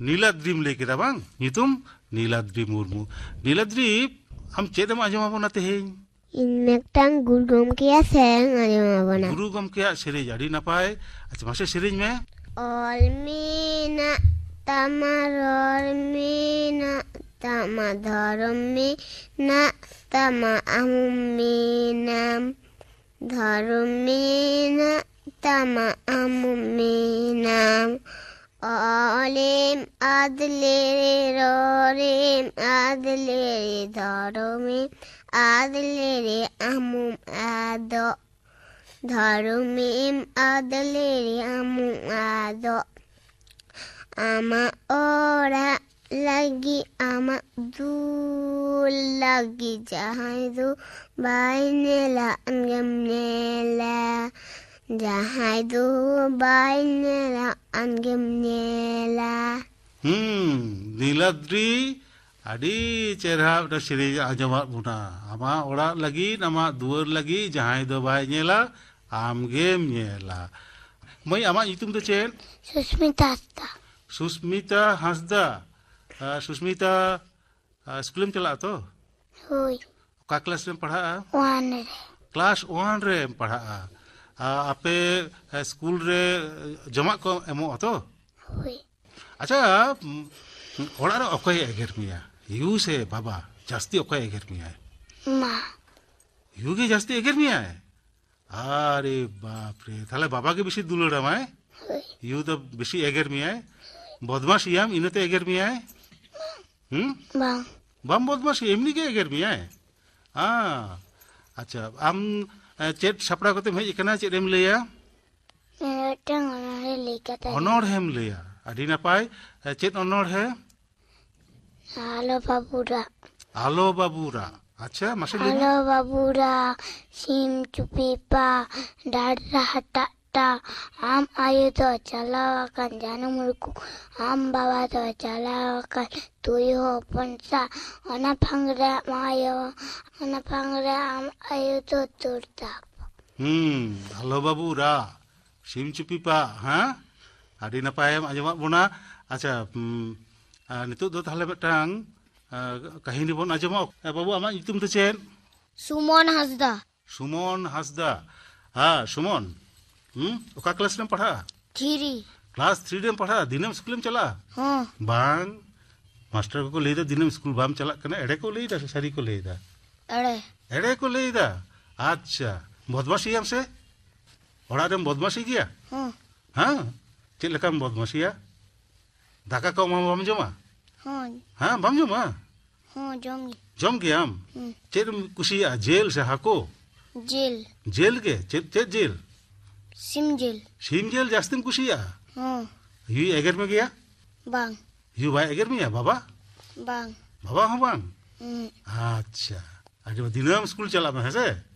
ᱱᱤᱞᱟᱫᱽᱨᱤᱢ ᱞᱟᱹᱭ ᱠᱮᱫᱟ ᱵᱟᱝ? ᱧᱩᱛᱩᱢ ᱱᱤᱞᱟᱫᱽᱨᱤ ᱢᱩᱨᱢᱩ᱾ ᱱᱤᱞᱟᱫᱽᱨᱤ, ᱟᱢ ᱪᱮᱫ ᱮᱢ ᱟᱸᱡᱚᱢ ᱟᱵᱚᱱᱟ ᱛᱮᱦᱮᱧ? ᱤᱧ ᱢᱤᱫᱴᱟᱝ ᱜᱩᱨᱩ ᱜᱚᱢᱠᱮᱭᱟᱜ ᱥᱮᱨᱮᱧ ᱟᱸᱡᱚᱢ ᱟᱵᱚᱱᱟ᱾ ᱜᱩᱨᱩ ᱜᱚᱢᱠᱮᱭᱟᱜ ᱥᱮᱨᱮᱧ, ᱟᱹᱰᱤ ᱱᱟᱯᱟᱭ᱾ ᱟᱪᱪᱷᱟ, ᱢᱟᱥᱮ ᱥᱮᱨᱮᱧ ᱢᱮ᱾ ᱚᱞ ᱢᱮᱱᱟᱜ ᱛᱟᱢᱟ, ᱨᱚᱲ ᱢᱮᱱᱟᱜ ᱛᱟᱢᱟ, ᱫᱷᱚᱨᱚᱢ ᱢᱮᱱᱟᱜ ᱛᱟᱢᱟ, ᱟᱢ ᱢᱮᱱᱟᱢ᱾ ᱫᱷᱚᱨᱚᱢ ᱢᱮᱱᱟᱜ ᱛᱟᱢᱟ, ᱟᱢ ᱢᱮᱱᱟᱢ᱾ ᱚᱞᱮᱢ ᱟᱫ ᱞᱮᱨᱮ, ᱨᱚᱲᱮᱢ ᱟᱫ ᱞᱮᱨᱮ, ᱫᱷᱚᱨᱚᱢᱮᱢ ᱟᱫ ᱞᱮᱨᱮ, ᱟᱢᱮᱢ ᱟᱫᱚᱜ᱾ ᱫᱷᱚᱨᱚᱢᱮᱢ ᱟᱫ ᱞᱮᱨᱮ, ᱟᱢᱮᱢ ᱟᱫᱚᱜ᱾ ᱟᱢᱟᱜ ᱚᱲᱟᱜ ᱞᱟᱹᱜᱤᱫ, ᱟᱢᱟᱜ ᱫᱩᱣᱟᱹᱨ ᱞᱟᱹᱜᱤᱫ, ᱡᱟᱦᱟᱸᱭ ᱫᱚ ᱵᱟᱭ ᱧᱮᱞᱟ, ᱟᱢᱜᱮᱢ ᱧᱮᱞᱟ᱾ ᱡᱟᱦᱟᱸᱭ ᱫᱚ ᱵᱟᱭ ᱧᱮᱞᱟ, ᱟᱢᱜᱮᱢ ᱧᱮᱞᱟ᱾ ᱦᱩᱸ, ᱱᱤᱞᱟᱫᱽᱨᱤ, ᱟᱹᱰᱤ ᱪᱮᱨᱦᱟ ᱢᱤᱫᱴᱟᱝ ᱥᱮᱨᱮᱧ ᱟᱸᱡᱚᱢᱟᱫ ᱵᱚᱱᱟ᱾ ᱟᱢᱟᱜ ᱚᱲᱟᱜ ᱞᱟᱹᱜᱤᱫ, ᱟᱢᱟᱜ ᱫᱩᱣᱟᱹᱨ ᱞᱟᱹᱜᱤᱫ ᱡᱟᱦᱟᱸᱭ ᱫᱚ ᱵᱟᱭ ᱧᱮᱞᱟ, ᱟᱢ ᱜᱮᱢ ᱧᱮᱞᱟ᱾ ᱢᱟᱹᱭ, ᱟᱢᱟᱜ ᱧᱩᱛᱩᱢ ᱫᱚ ᱪᱮᱫ? ᱥᱩᱥᱢᱤᱛᱟ ᱦᱟᱸᱥᱫᱟ᱾ ᱥᱩᱥᱢᱤᱛᱟ ᱦᱟᱸᱥᱫᱟ᱾ ᱟᱨ ᱥᱩᱥᱢᱤᱛᱟ, ᱟᱨ ᱥᱠᱩᱞᱮᱢ ᱪᱟᱞᱟᱜᱼᱟ ᱛᱚ? ᱦᱳᱭ᱾ ᱚᱠᱟ ᱠᱞᱟᱥ ᱨᱮᱢ ᱯᱟᱲᱦᱟᱜᱼᱟ? ᱚᱣᱟᱱ ᱨᱮ᱾ ᱠᱞᱟᱥ ᱚᱣᱟᱱ ᱨᱮᱢ ᱯᱟᱲᱦᱟᱜᱼᱟ᱾ ᱟᱨ ᱟᱯᱮ, ᱮ, ᱥᱠᱩᱞ ᱨᱮ ᱡᱚᱢᱟᱜ ᱠᱚ ᱮᱢᱚᱜᱼᱟ ᱛᱚ? ᱦᱳᱭ᱾ ᱟᱪᱪᱷᱟ, ᱩᱢ, ᱚᱲᱟᱜ ᱨᱮ ᱚᱠᱚᱭᱮ ᱮᱜᱮᱨ ᱢᱮᱭᱟ? ᱭᱩ ᱥᱮ ᱵᱟᱵᱟ? ᱡᱟᱹᱥᱛᱤ ᱚᱠᱚᱭᱮ ᱮᱜᱮᱨ ᱢᱮᱭᱟᱭ? ᱢᱟ᱾ ᱭᱩ ᱜᱮ ᱡᱟᱹᱥᱛᱤ ᱮᱜᱮᱨ ᱢᱮᱭᱟᱭ? ᱟᱨᱮ ᱵᱟᱯ ᱨᱮ, ᱛᱟᱦᱞᱮ ᱵᱟᱵᱟ ᱜᱮ ᱵᱮᱥᱤ ᱫᱩᱞᱟᱹᱲᱟᱢᱟᱭ? ᱦᱳᱭ᱾ ᱭᱩ ᱫᱚ ᱵᱮᱥᱤ ᱮᱜᱮᱨ ᱢᱮᱭᱟᱭ? ᱵᱚᱫᱢᱟᱥᱤᱭᱟᱢ, ᱤᱱᱟᱹᱛᱮ ᱮᱜᱮᱨ ᱢᱮᱭᱟᱭ? ᱦᱩᱸ? ᱵᱟᱝ᱾ ᱵᱟᱢ ᱵᱚᱫᱢᱟᱥᱤ, ᱮᱢᱱᱤ ᱜᱮ ᱮᱜᱮᱨ ᱢᱮᱭᱟᱭ? ᱦᱮᱸ᱾ ᱟᱪᱪᱷᱟ, ᱟᱢ, ᱮ, ᱪᱮᱫ ᱥᱟᱯᱲᱟᱣ ᱠᱟᱛᱮᱢ ᱦᱮᱡ ᱟᱠᱟᱱᱟ, ᱪᱮᱫ ᱮᱢ ᱞᱟᱹᱭᱟ? ᱢᱤᱫᱴᱟᱝ ᱚᱱᱚᱬᱦᱮ ᱞᱟᱹᱭ ᱠᱟᱛᱷᱟ᱾ ᱚᱱᱚᱬᱦᱮᱢ ᱞᱟᱹᱭᱟ, ᱟᱹᱰᱤ ᱱᱟᱯᱟᱭ᱾ ᱮ, ᱪᱮᱫ ᱚᱱᱚᱬᱦᱮ? ᱟᱞᱚ ᱵᱟᱹᱵᱩ ᱨᱟᱜ᱾ ᱟᱞᱚ ᱵᱟᱹᱵᱩ ᱨᱟᱜ᱾ ᱟᱪᱪᱷᱟ, ᱢᱟᱥᱮ ᱞᱟᱹᱭ ᱢᱮ᱾ ᱟᱞᱚ ᱵᱟᱹᱵᱩ ᱨᱟᱜ, ᱥᱤᱢ ᱪᱩᱯᱤ ᱯᱟ, ᱰᱟᱰᱨᱟ ᱦᱟᱴᱟᱜ ᱴᱟ, ᱟᱢ ᱟᱭᱳ ᱫᱚ ᱪᱟᱞᱟᱣ ᱟᱠᱟᱱ ᱡᱟᱹᱱᱩᱢ ᱨᱩᱠᱩ, ᱟᱢ ᱵᱟᱵᱟ ᱫᱚ ᱪᱟᱞᱟᱣ ᱟᱠᱟᱱ ᱛᱩᱭᱩ ᱦᱚᱯᱚᱱ ᱥᱟᱵ, ᱚᱱᱟ ᱯᱷᱟᱸᱠ ᱨᱮ ᱟᱢ ᱟᱭᱳ, ᱚᱱᱟ ᱯᱷᱟᱸᱠ ᱨᱮ ᱟᱢ ᱟᱭᱳ ᱫᱚ ᱫᱟᱹᱲ ᱛᱟᱯ᱾ ᱦᱩᱸ, ᱟᱞᱚ ᱵᱟᱹᱵᱩ ᱨᱟᱜ, ᱥᱤᱢ ᱪᱩᱯᱤ ᱯᱟ, ᱦᱮᱸ? ᱟᱹᱰᱤ ᱱᱟᱯᱟᱭᱮᱢ ᱟᱸᱡᱚᱢᱟᱫ ᱵᱚᱱᱟ᱾ ᱟᱪᱪᱷᱟ, ᱩᱢ, ᱟᱨ ᱱᱤᱛᱚᱜ ᱫᱚ ᱛᱟᱦᱞᱮ ᱢᱤᱫᱴᱟᱝ, ᱟ, ᱠᱟᱹᱦᱱᱤ ᱵᱚᱱ ᱟᱸᱡᱚᱢᱟ᱾ ᱮ, ᱵᱟᱹᱵᱩ, ᱟᱢᱟᱜ ᱧᱩᱛᱩᱢ ᱫᱚ ᱪᱮᱫ? ᱥᱩᱢᱚᱱ ᱦᱟᱸᱥᱫᱟ᱾ ᱥᱩᱢᱚᱱ ᱦᱟᱸᱥᱫᱟ᱾ ᱦᱮᱸ, ᱥᱩᱢᱚᱱ᱾ ᱦᱩᱸ? ᱚᱠᱟ ᱠᱞᱟᱥ ᱨᱮᱢ ᱯᱟᱲᱦᱟᱜᱼᱟ? ᱛᱷᱨᱤ᱾ ᱠᱞᱟᱥ ᱛᱷᱨᱤ ᱨᱮᱢ ᱯᱟᱲᱦᱟᱜᱼᱟ? ᱫᱤᱱᱟᱹᱢ ᱥᱠᱩᱞᱮᱢ ᱪᱟᱞᱟᱜᱼᱟ? ᱦᱚᱸ᱾ ᱵᱟᱝ᱾ ᱢᱟᱥᱴᱟᱨ ᱠᱚᱠᱚ ᱞᱟᱹᱭᱫᱟ ᱫᱤᱱᱟᱹᱢ ᱥᱠᱩᱞ ᱵᱟᱢ ᱪᱟᱞᱟᱜ ᱠᱟᱱᱟ, ᱮᱲᱮ ᱠᱚ ᱞᱟᱹᱭᱫᱟ ᱥᱮ ᱥᱟᱹᱨᱤ ᱠᱚ ᱞᱟᱹᱭᱫᱟ? ᱮᱲᱮ᱾ ᱮᱲᱮ ᱠᱚ ᱞᱟᱹᱭᱫᱟ? ᱟᱪᱪᱷᱟ᱾ ᱵᱚᱫᱢᱟᱥᱤᱭᱟᱢ ᱥᱮ? ᱚᱲᱟᱜ ᱨᱮᱢ ᱵᱚᱫᱢᱟᱥᱤ ᱜᱮᱭᱟ? ᱦᱚᱸ᱾ ᱦᱮᱸ? ᱪᱮᱫ ᱞᱮᱠᱟᱢ ᱵᱚᱫᱢᱟᱥᱤᱭᱟ? ᱫᱟᱠᱟ ᱠᱚ ᱮᱢᱟᱢᱟ, ᱵᱟᱢ ᱡᱚᱢᱟ? ᱦᱚᱸ᱾ ᱦᱮᱸ, ᱵᱟᱢ ᱡᱚᱢᱟ? ᱦᱚᱸ, ᱡᱚᱢ ᱜᱮ᱾ ᱡᱚᱢ ᱜᱮᱭᱟᱢ? ᱦᱩᱸ᱾ ᱪᱮᱫ ᱮᱢ ᱠᱩᱥᱤᱭᱟᱜᱼᱟ, ᱡᱤᱞ ᱥᱮ ᱦᱟᱹᱠᱩ? ᱡᱤᱞ᱾ ᱡᱤᱞ ᱜᱮ? ᱪᱮᱫ, ᱪᱮᱫ ᱡᱤᱞ? ᱥᱤᱢ ᱡᱤᱞ᱾ ᱥᱤᱢ ᱡᱤᱞ ᱡᱟᱹᱥᱛᱤᱢ ᱠᱩᱥᱤᱭᱟᱜᱼᱟ? ᱦᱚᱸ᱾ ᱭᱩᱭ ᱮᱜᱮᱨ ᱢᱮᱜᱮᱭᱟ? ᱵᱟᱝ᱾ ᱭᱩ ᱵᱟᱭ ᱮᱜᱮᱨ ᱢᱮᱭᱟ, ᱵᱟᱵᱟ? ᱵᱟᱝ᱾ ᱵᱟᱵᱟ ᱦᱚᱸ ᱵᱟᱝ? ᱦᱩᱸ᱾ ᱟᱪᱪᱷᱟ᱾ ᱟᱹᱰᱤ ᱵᱟ-, ᱫᱤᱱᱟᱹᱢ ᱥᱠᱩᱞ ᱪᱟᱞᱟᱜ ᱢᱮ, ᱦᱮᱸ ᱥᱮ?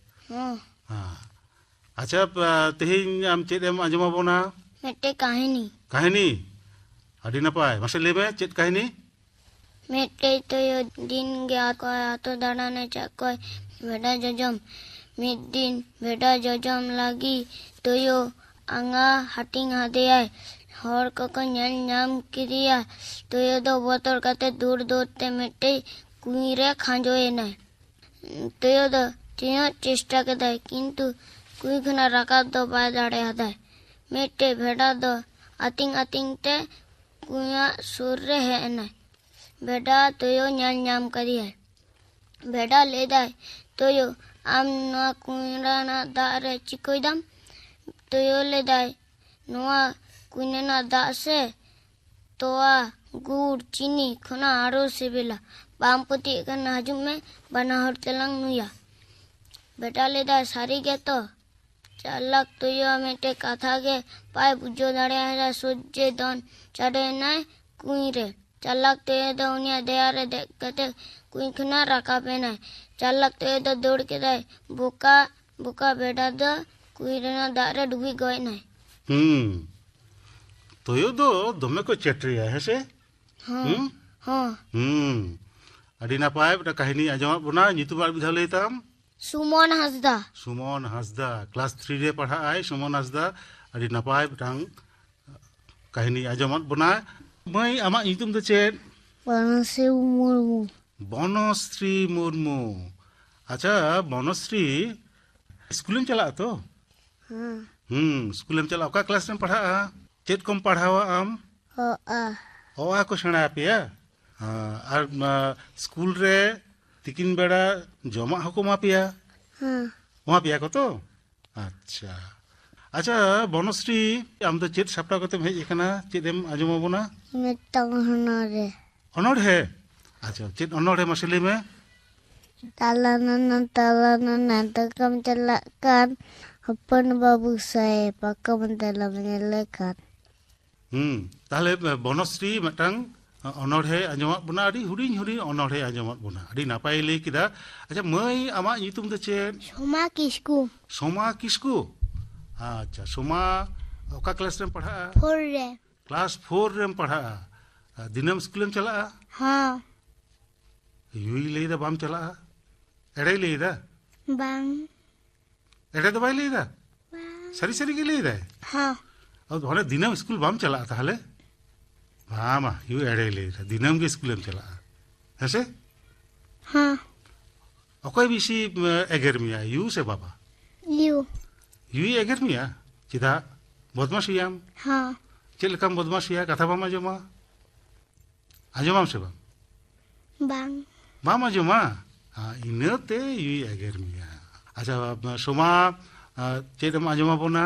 ᱦᱚᱸ᱾ ᱦᱮᱸ᱾ ᱟᱪᱪᱷᱟ, ᱯ-, ᱛᱮᱦᱮᱧ ᱟᱢ ᱪᱮᱫ ᱮᱢ ᱟᱸᱡᱚᱢ ᱟᱵᱚᱱᱟ? ᱢᱤᱫᱴᱮᱡ ᱠᱟᱹᱦᱱᱤ᱾ ᱠᱟᱹᱦᱱᱤ? ᱟᱹᱰᱤ ᱱᱟᱯᱟᱭ᱾ ᱢᱟᱥᱮ ᱞᱟᱹᱭ ᱢᱮ, ᱪᱮᱫ ᱠᱟᱹᱦᱱᱤ? ᱢᱤᱫᱴᱮᱡ ᱛᱩᱭᱩ ᱫᱤᱱ ᱜᱮ ᱟᱠᱚ ᱟᱛᱳ ᱫᱟᱬᱟᱱᱮ ᱪᱟᱜ ᱠᱚᱭ ᱵᱷᱮᱰᱟ ᱡᱚᱡᱚᱢ᱾ ᱢᱤᱫ ᱫᱤᱱ ᱵᱷᱮᱰᱟ ᱡᱚᱡᱚᱢ ᱞᱟᱹᱜᱤᱫ ᱛᱩᱭᱩ ᱟᱸᱜᱟ ᱦᱟᱹᱴᱤᱧ ᱟᱫᱮᱭᱟᱭ᱾ ᱦᱚᱲ ᱠᱚᱠᱚ ᱧᱮᱞ ᱧᱟᱢ ᱠᱮᱫᱮᱭᱟ᱾ ᱛᱩᱭᱩ ᱫᱚ ᱵᱚᱛᱚᱨ ᱠᱟᱛᱮ ᱫᱩᱲ ᱫᱩᱲ ᱛᱮ ᱢᱤᱫᱴᱮᱡ ᱠᱩᱸᱧ ᱨᱮ ᱠᱷᱟᱸᱡᱚᱭᱮᱱᱟᱭ᱾ ᱛᱩᱭᱩ ᱫᱚ ᱛᱤᱱᱟᱹᱜ ᱪᱮᱥᱴᱟ ᱠᱮᱫᱟᱭ, ᱠᱤᱱᱛᱩ ᱠᱩᱸᱧ ᱠᱷᱚᱱᱟᱜ ᱨᱟᱠᱟᱵ ᱫᱚ ᱵᱟᱭ ᱫᱟᱲᱮᱭᱟᱫᱟᱭ᱾ ᱢᱤᱫᱴᱮᱡ ᱵᱷᱮᱰᱟ ᱫᱚ ᱟᱹᱛᱤᱧ ᱟᱹᱛᱤᱧ ᱛᱮ ᱠᱩᱸᱧᱟᱜ ᱥᱩᱨ ᱨᱮ ᱦᱮᱡ ᱮᱱᱟᱭ᱾ ᱵᱷᱮᱰᱟ ᱛᱩᱭᱩ ᱧᱮᱞ ᱧᱟᱢ ᱠᱟᱫᱮᱭᱟᱭ᱾ ᱵᱷᱮᱰᱟ ᱞᱟᱹᱭᱫᱟᱭ, "ᱛᱩᱭᱩ, ᱟᱢ ᱱᱚᱣᱟ ᱠᱩᱸᱧ ᱨᱮᱱᱟᱜ ᱫᱟᱜ ᱨᱮ ᱪᱤᱠᱟᱹᱭ ᱫᱟᱢ?" ᱛᱩᱭᱩ ᱞᱟᱹᱭᱫᱟᱭ, "ᱱᱚᱣᱟ ᱠᱩᱸᱧ ᱨᱮᱱᱟᱜ ᱫᱟᱜ ᱥᱮ ᱛᱚᱣᱟ, ᱜᱩᱲ, ᱪᱤᱱᱤ ᱠᱷᱚᱱᱟᱜ ᱟᱨᱚ ᱥᱤᱵᱤᱞᱟ᱾ ᱵᱟᱢ ᱯᱟᱹᱛᱭᱟᱹᱜ ᱠᱟᱱ, ᱦᱤᱡᱩᱜ ᱢᱮ, ᱵᱟᱱᱟ ᱦᱚᱲ ᱛᱮᱞᱟᱝ ᱧᱩᱭᱟ᱾" ᱵᱷᱮᱰᱟ ᱞᱟᱹᱭᱫᱟᱭ, "ᱥᱟᱹᱨᱤ ᱜᱮᱛᱚ?" ᱪᱟᱞᱟᱠ ᱛᱩᱭᱩ ᱢᱤᱫᱴᱮᱡ ᱠᱟᱛᱷᱟ ᱜᱮ ᱵᱟᱭ ᱵᱩᱡᱷᱟᱹᱣ ᱫᱟᱲᱮᱭᱟᱫᱟ᱾ ᱥᱚᱡᱷᱮ ᱫᱚᱱ ᱪᱟᱰᱚᱭᱮᱱᱟᱭ ᱠᱩᱸᱧ ᱨᱮ᱾ ᱪᱟᱞᱟᱠ ᱛᱩᱭᱩ ᱫᱚ ᱩᱱᱤᱭᱟᱜ ᱫᱮᱭᱟ ᱨᱮ ᱫᱮᱡ ᱠᱟᱛᱮ ᱠᱩᱸᱧ ᱠᱷᱚᱱᱟᱜ ᱨᱟᱠᱟᱵ ᱮᱱᱟᱭ᱾ ᱪᱟᱞᱟᱠ ᱛᱩᱭᱩ ᱫᱚ ᱫᱟᱹᱲ ᱠᱮᱫᱟᱭ᱾ ᱵᱚᱠᱟ, ᱵᱚᱠᱟ ᱵᱷᱮᱰᱟ ᱫᱚ ᱠᱩᱸᱧ ᱨᱮᱱᱟᱜ ᱫᱟᱜ ᱨᱮ ᱰᱩᱵᱩᱡ ᱜᱚᱡ ᱮᱱᱟᱭ᱾ ᱦᱩᱸ᱾ ᱛᱩᱭᱩ ᱫᱚ ᱫᱚᱢᱮ ᱠᱚ ᱪᱮᱴᱨᱤᱭᱟ, ᱦᱮᱸ ᱥᱮ? ᱦᱚᱸ᱾ ᱦᱩᱸ? ᱦᱚᱸ᱾ ᱦᱩᱸ᱾ ᱟᱹᱰᱤ ᱱᱟᱯᱟᱭ ᱢᱤᱫᱴᱟᱝ ᱠᱟᱹᱦᱱᱤ ᱟᱸᱡᱚᱢᱟᱫ ᱵᱚᱱᱟ᱾ ᱧᱩᱛᱩᱢ ᱟᱨ ᱢᱤᱫ ᱫᱷᱟᱣ ᱞᱟᱹᱭ ᱛᱟᱢ? ᱥᱩᱢᱚᱱ ᱦᱟᱸᱥᱫᱟ᱾ ᱥᱩᱢᱚᱱ ᱦᱟᱸᱥᱫᱟ, ᱠᱞᱟᱥ ᱛᱷᱨᱤ ᱨᱮ ᱯᱟᱲᱦᱟᱜ ᱟᱭ ᱥᱩᱢᱚᱱ ᱦᱟᱸᱥᱫᱟ᱾ ᱟᱹᱰᱤ ᱱᱟᱯᱟᱭ ᱢᱤᱫᱴᱟᱝ ᱠᱟᱹᱦᱱᱤ ᱟᱸᱡᱚᱢᱟᱫ ᱵᱚᱱᱟ᱾ ᱢᱟᱹᱭ, ᱟᱢᱟᱜ ᱧᱩᱛᱩᱢ ᱫᱚ ᱪᱮᱫ? ᱵᱚᱱᱚᱥᱨᱤ ᱢᱩᱨᱢᱩ᱾ ᱵᱚᱱᱚᱥᱨᱤ ᱢᱩᱨᱢᱩ᱾ ᱟᱪᱪᱷᱟ ᱵᱚᱱᱚᱥᱨᱤ, ᱥᱠᱩᱞᱮᱢ ᱪᱟᱞᱟᱜᱼᱟ ᱛᱚ? ᱦᱮᱸ᱾ ᱦᱩᱸ, ᱥᱠᱩᱞᱮᱢ ᱪᱟᱞᱟᱜᱼᱟ᱾ ᱚᱠᱟ ᱠᱞᱟᱥ ᱨᱮᱢ ᱯᱟᱲᱦᱟᱜᱼᱟ? ᱪᱮᱫ ᱠᱚᱢ ᱯᱟᱲᱦᱟᱣᱟ ᱟᱢ? ᱚ, ᱟ᱾ ᱚ, ᱟ ᱠᱚ ᱥᱮᱬᱟ ᱟᱯᱮᱭᱟ? ᱦᱮᱸ, ᱟᱨ, ᱢᱟ, ᱥᱠᱩᱞ ᱨᱮ ᱛᱤᱠᱤᱱ ᱵᱮᱲᱟ ᱡᱚᱢᱟᱜ ᱦᱚᱸᱠᱚ ᱮᱢᱟ ᱯᱮᱭᱟ? ᱦᱮᱸ᱾ ᱮᱢᱟ ᱯᱮᱭᱟ ᱠᱚ ᱛᱚ? ᱟᱪᱪᱷᱟ᱾ ᱟᱪᱪᱷᱟ ᱵᱚᱱᱚᱥᱨᱤ, ᱟᱢ ᱫᱚ ᱪᱮᱫ ᱥᱟᱯᱲᱟᱣ ᱠᱟᱛᱮᱢ ᱦᱮᱡ ᱟᱠᱟᱱᱟ? ᱪᱮᱫ ᱮᱢ ᱟᱸᱡᱚᱢ ᱟᱵᱚᱱᱟ? ᱢᱤᱫᱴᱟᱝ ᱚᱱᱚᱬᱦᱮ᱾ ᱚᱱᱚᱬᱦᱮ? ᱟᱪᱪᱷᱟ, ᱪᱮᱫ ᱚᱱᱚᱬᱦᱮ ᱢᱟᱥᱮ ᱞᱟᱹᱭ ᱢᱮ? ᱛᱟᱞᱟ ᱱᱟᱱᱟ, ᱛᱟᱞᱟ ᱱᱟᱱᱟ, ᱫᱟᱠᱟᱢ ᱪᱟᱞᱟᱜ ᱠᱟᱱ, ᱦᱚᱯᱚᱱ ᱵᱟᱹᱵᱩ ᱥᱟᱦᱮᱵ, ᱯᱟᱠᱟᱢ ᱛᱟᱞᱟᱢ ᱧᱮᱞᱮ ᱠᱟᱱ᱾ ᱦᱩᱸ, ᱛᱟᱦᱞᱮ ᱵᱚᱱᱚᱥᱨᱤ ᱢᱤᱫᱴᱟᱝ ᱚᱱᱚᱬᱦᱮ ᱟᱸᱡᱚᱢᱟᱫ ᱵᱚᱱᱟ, ᱟᱹᱰᱤ ᱦᱩᱰᱤᱧ ᱦᱩᱰᱤᱧ ᱚᱱᱚᱬᱦᱮ ᱟᱸᱡᱚᱢᱟᱫ ᱵᱚᱱᱟ, ᱟᱹᱰᱤ ᱱᱟᱯᱟᱭᱮ ᱞᱟᱹᱭ ᱠᱮᱫᱟ᱾ ᱟᱪᱪᱷᱟ ᱢᱟᱹᱭ, ᱟᱢᱟᱜ ᱧᱩᱛᱩᱢ ᱫᱚ ᱪᱮᱫ? ᱥᱳᱢᱟ ᱠᱤᱥᱠᱩ᱾ ᱥᱳᱢᱟ ᱠᱤᱥᱠᱩ? ᱟᱪᱪᱷᱟ, ᱥᱳᱢᱟ, ᱚᱠᱟ ᱠᱞᱟᱥ ᱨᱮᱢ ᱯᱟᱲᱦᱟᱜᱼᱟ? ᱯᱷᱳᱨ ᱨᱮ᱾ ᱠᱞᱟᱥ ᱯᱷᱳᱨ ᱨᱮᱢ ᱯᱟᱲᱦᱟᱜᱼᱟ᱾ ᱫᱤᱱᱟᱹᱢ ᱥᱠᱩᱞᱮᱢ ᱪᱟᱞᱟᱜᱼᱟ? ᱦᱚᱸ᱾ ᱭᱩᱭ ᱞᱟᱹᱭᱫᱟ ᱵᱟᱢ ᱪᱟᱞᱟᱜᱼᱟ? ᱮᱲᱮᱭ ᱞᱟᱹᱭᱫᱟ? ᱵᱟᱝ᱾ ᱮᱲᱮ ᱫᱚ ᱵᱟᱭ ᱞᱟᱹᱭᱫᱟ? ᱵᱟᱝ᱾ ᱥᱟᱹᱨᱤ ᱥᱟᱹᱨᱤ ᱜᱮ ᱞᱟᱹᱭᱫᱟᱭ? ᱦᱚᱸ᱾ ᱟᱫᱚ ᱚᱱᱮ ᱫᱤᱱᱟᱹᱢ ᱥᱠᱩᱞ ᱵᱟᱢ ᱪᱟᱞᱟᱜᱼᱟ ᱛᱟᱦᱞᱮ? ᱵᱟᱝ, ᱵᱟᱝ, ᱭᱩ ᱮᱲᱮᱭ ᱞᱟᱹᱭᱫᱟ, ᱫᱤᱱᱟᱹᱢ ᱜᱮ ᱥᱠᱩᱞᱮᱢ ᱪᱟᱞᱟᱜᱼᱟ᱾ ᱦᱮᱸᱥᱮ? ᱦᱚᱸ᱾ ᱚᱠᱚᱭ ᱵᱮᱥᱤ ᱮᱜᱮᱨ ᱢᱮᱭᱟ, ᱭᱩ ᱥᱮ ᱵᱟᱵᱟ? ᱭᱩ᱾ ᱭᱩᱭ ᱮᱜᱮᱨ ᱢᱮᱭᱟ? ᱪᱮᱫᱟᱜ? ᱵᱚᱫᱢᱟᱥᱤᱭᱟᱢ? ᱦᱚᱸ᱾ ᱪᱮᱫ ᱞᱮᱠᱟᱢ ᱵᱚᱫᱢᱟᱥᱤᱭᱟ? ᱠᱟᱛᱷᱟ ᱵᱟᱢ ᱟᱸᱡᱚᱢᱟ? ᱟᱸᱡᱚᱢᱟᱢ ᱥᱮ ᱵᱟᱝ? ᱵᱟᱝ᱾ ᱵᱟᱢ ᱟᱸᱡᱚᱢᱟ? ᱤᱱᱟᱹᱛᱮ ᱭᱩᱭ ᱮᱜᱮᱨ ᱢᱮᱭᱟ᱾ ᱟᱪᱪᱷᱟ, ᱥᱳᱢᱟ, ᱪᱮᱫ ᱮᱢ ᱟᱸᱡᱚᱢ ᱟᱵᱚᱱᱟ?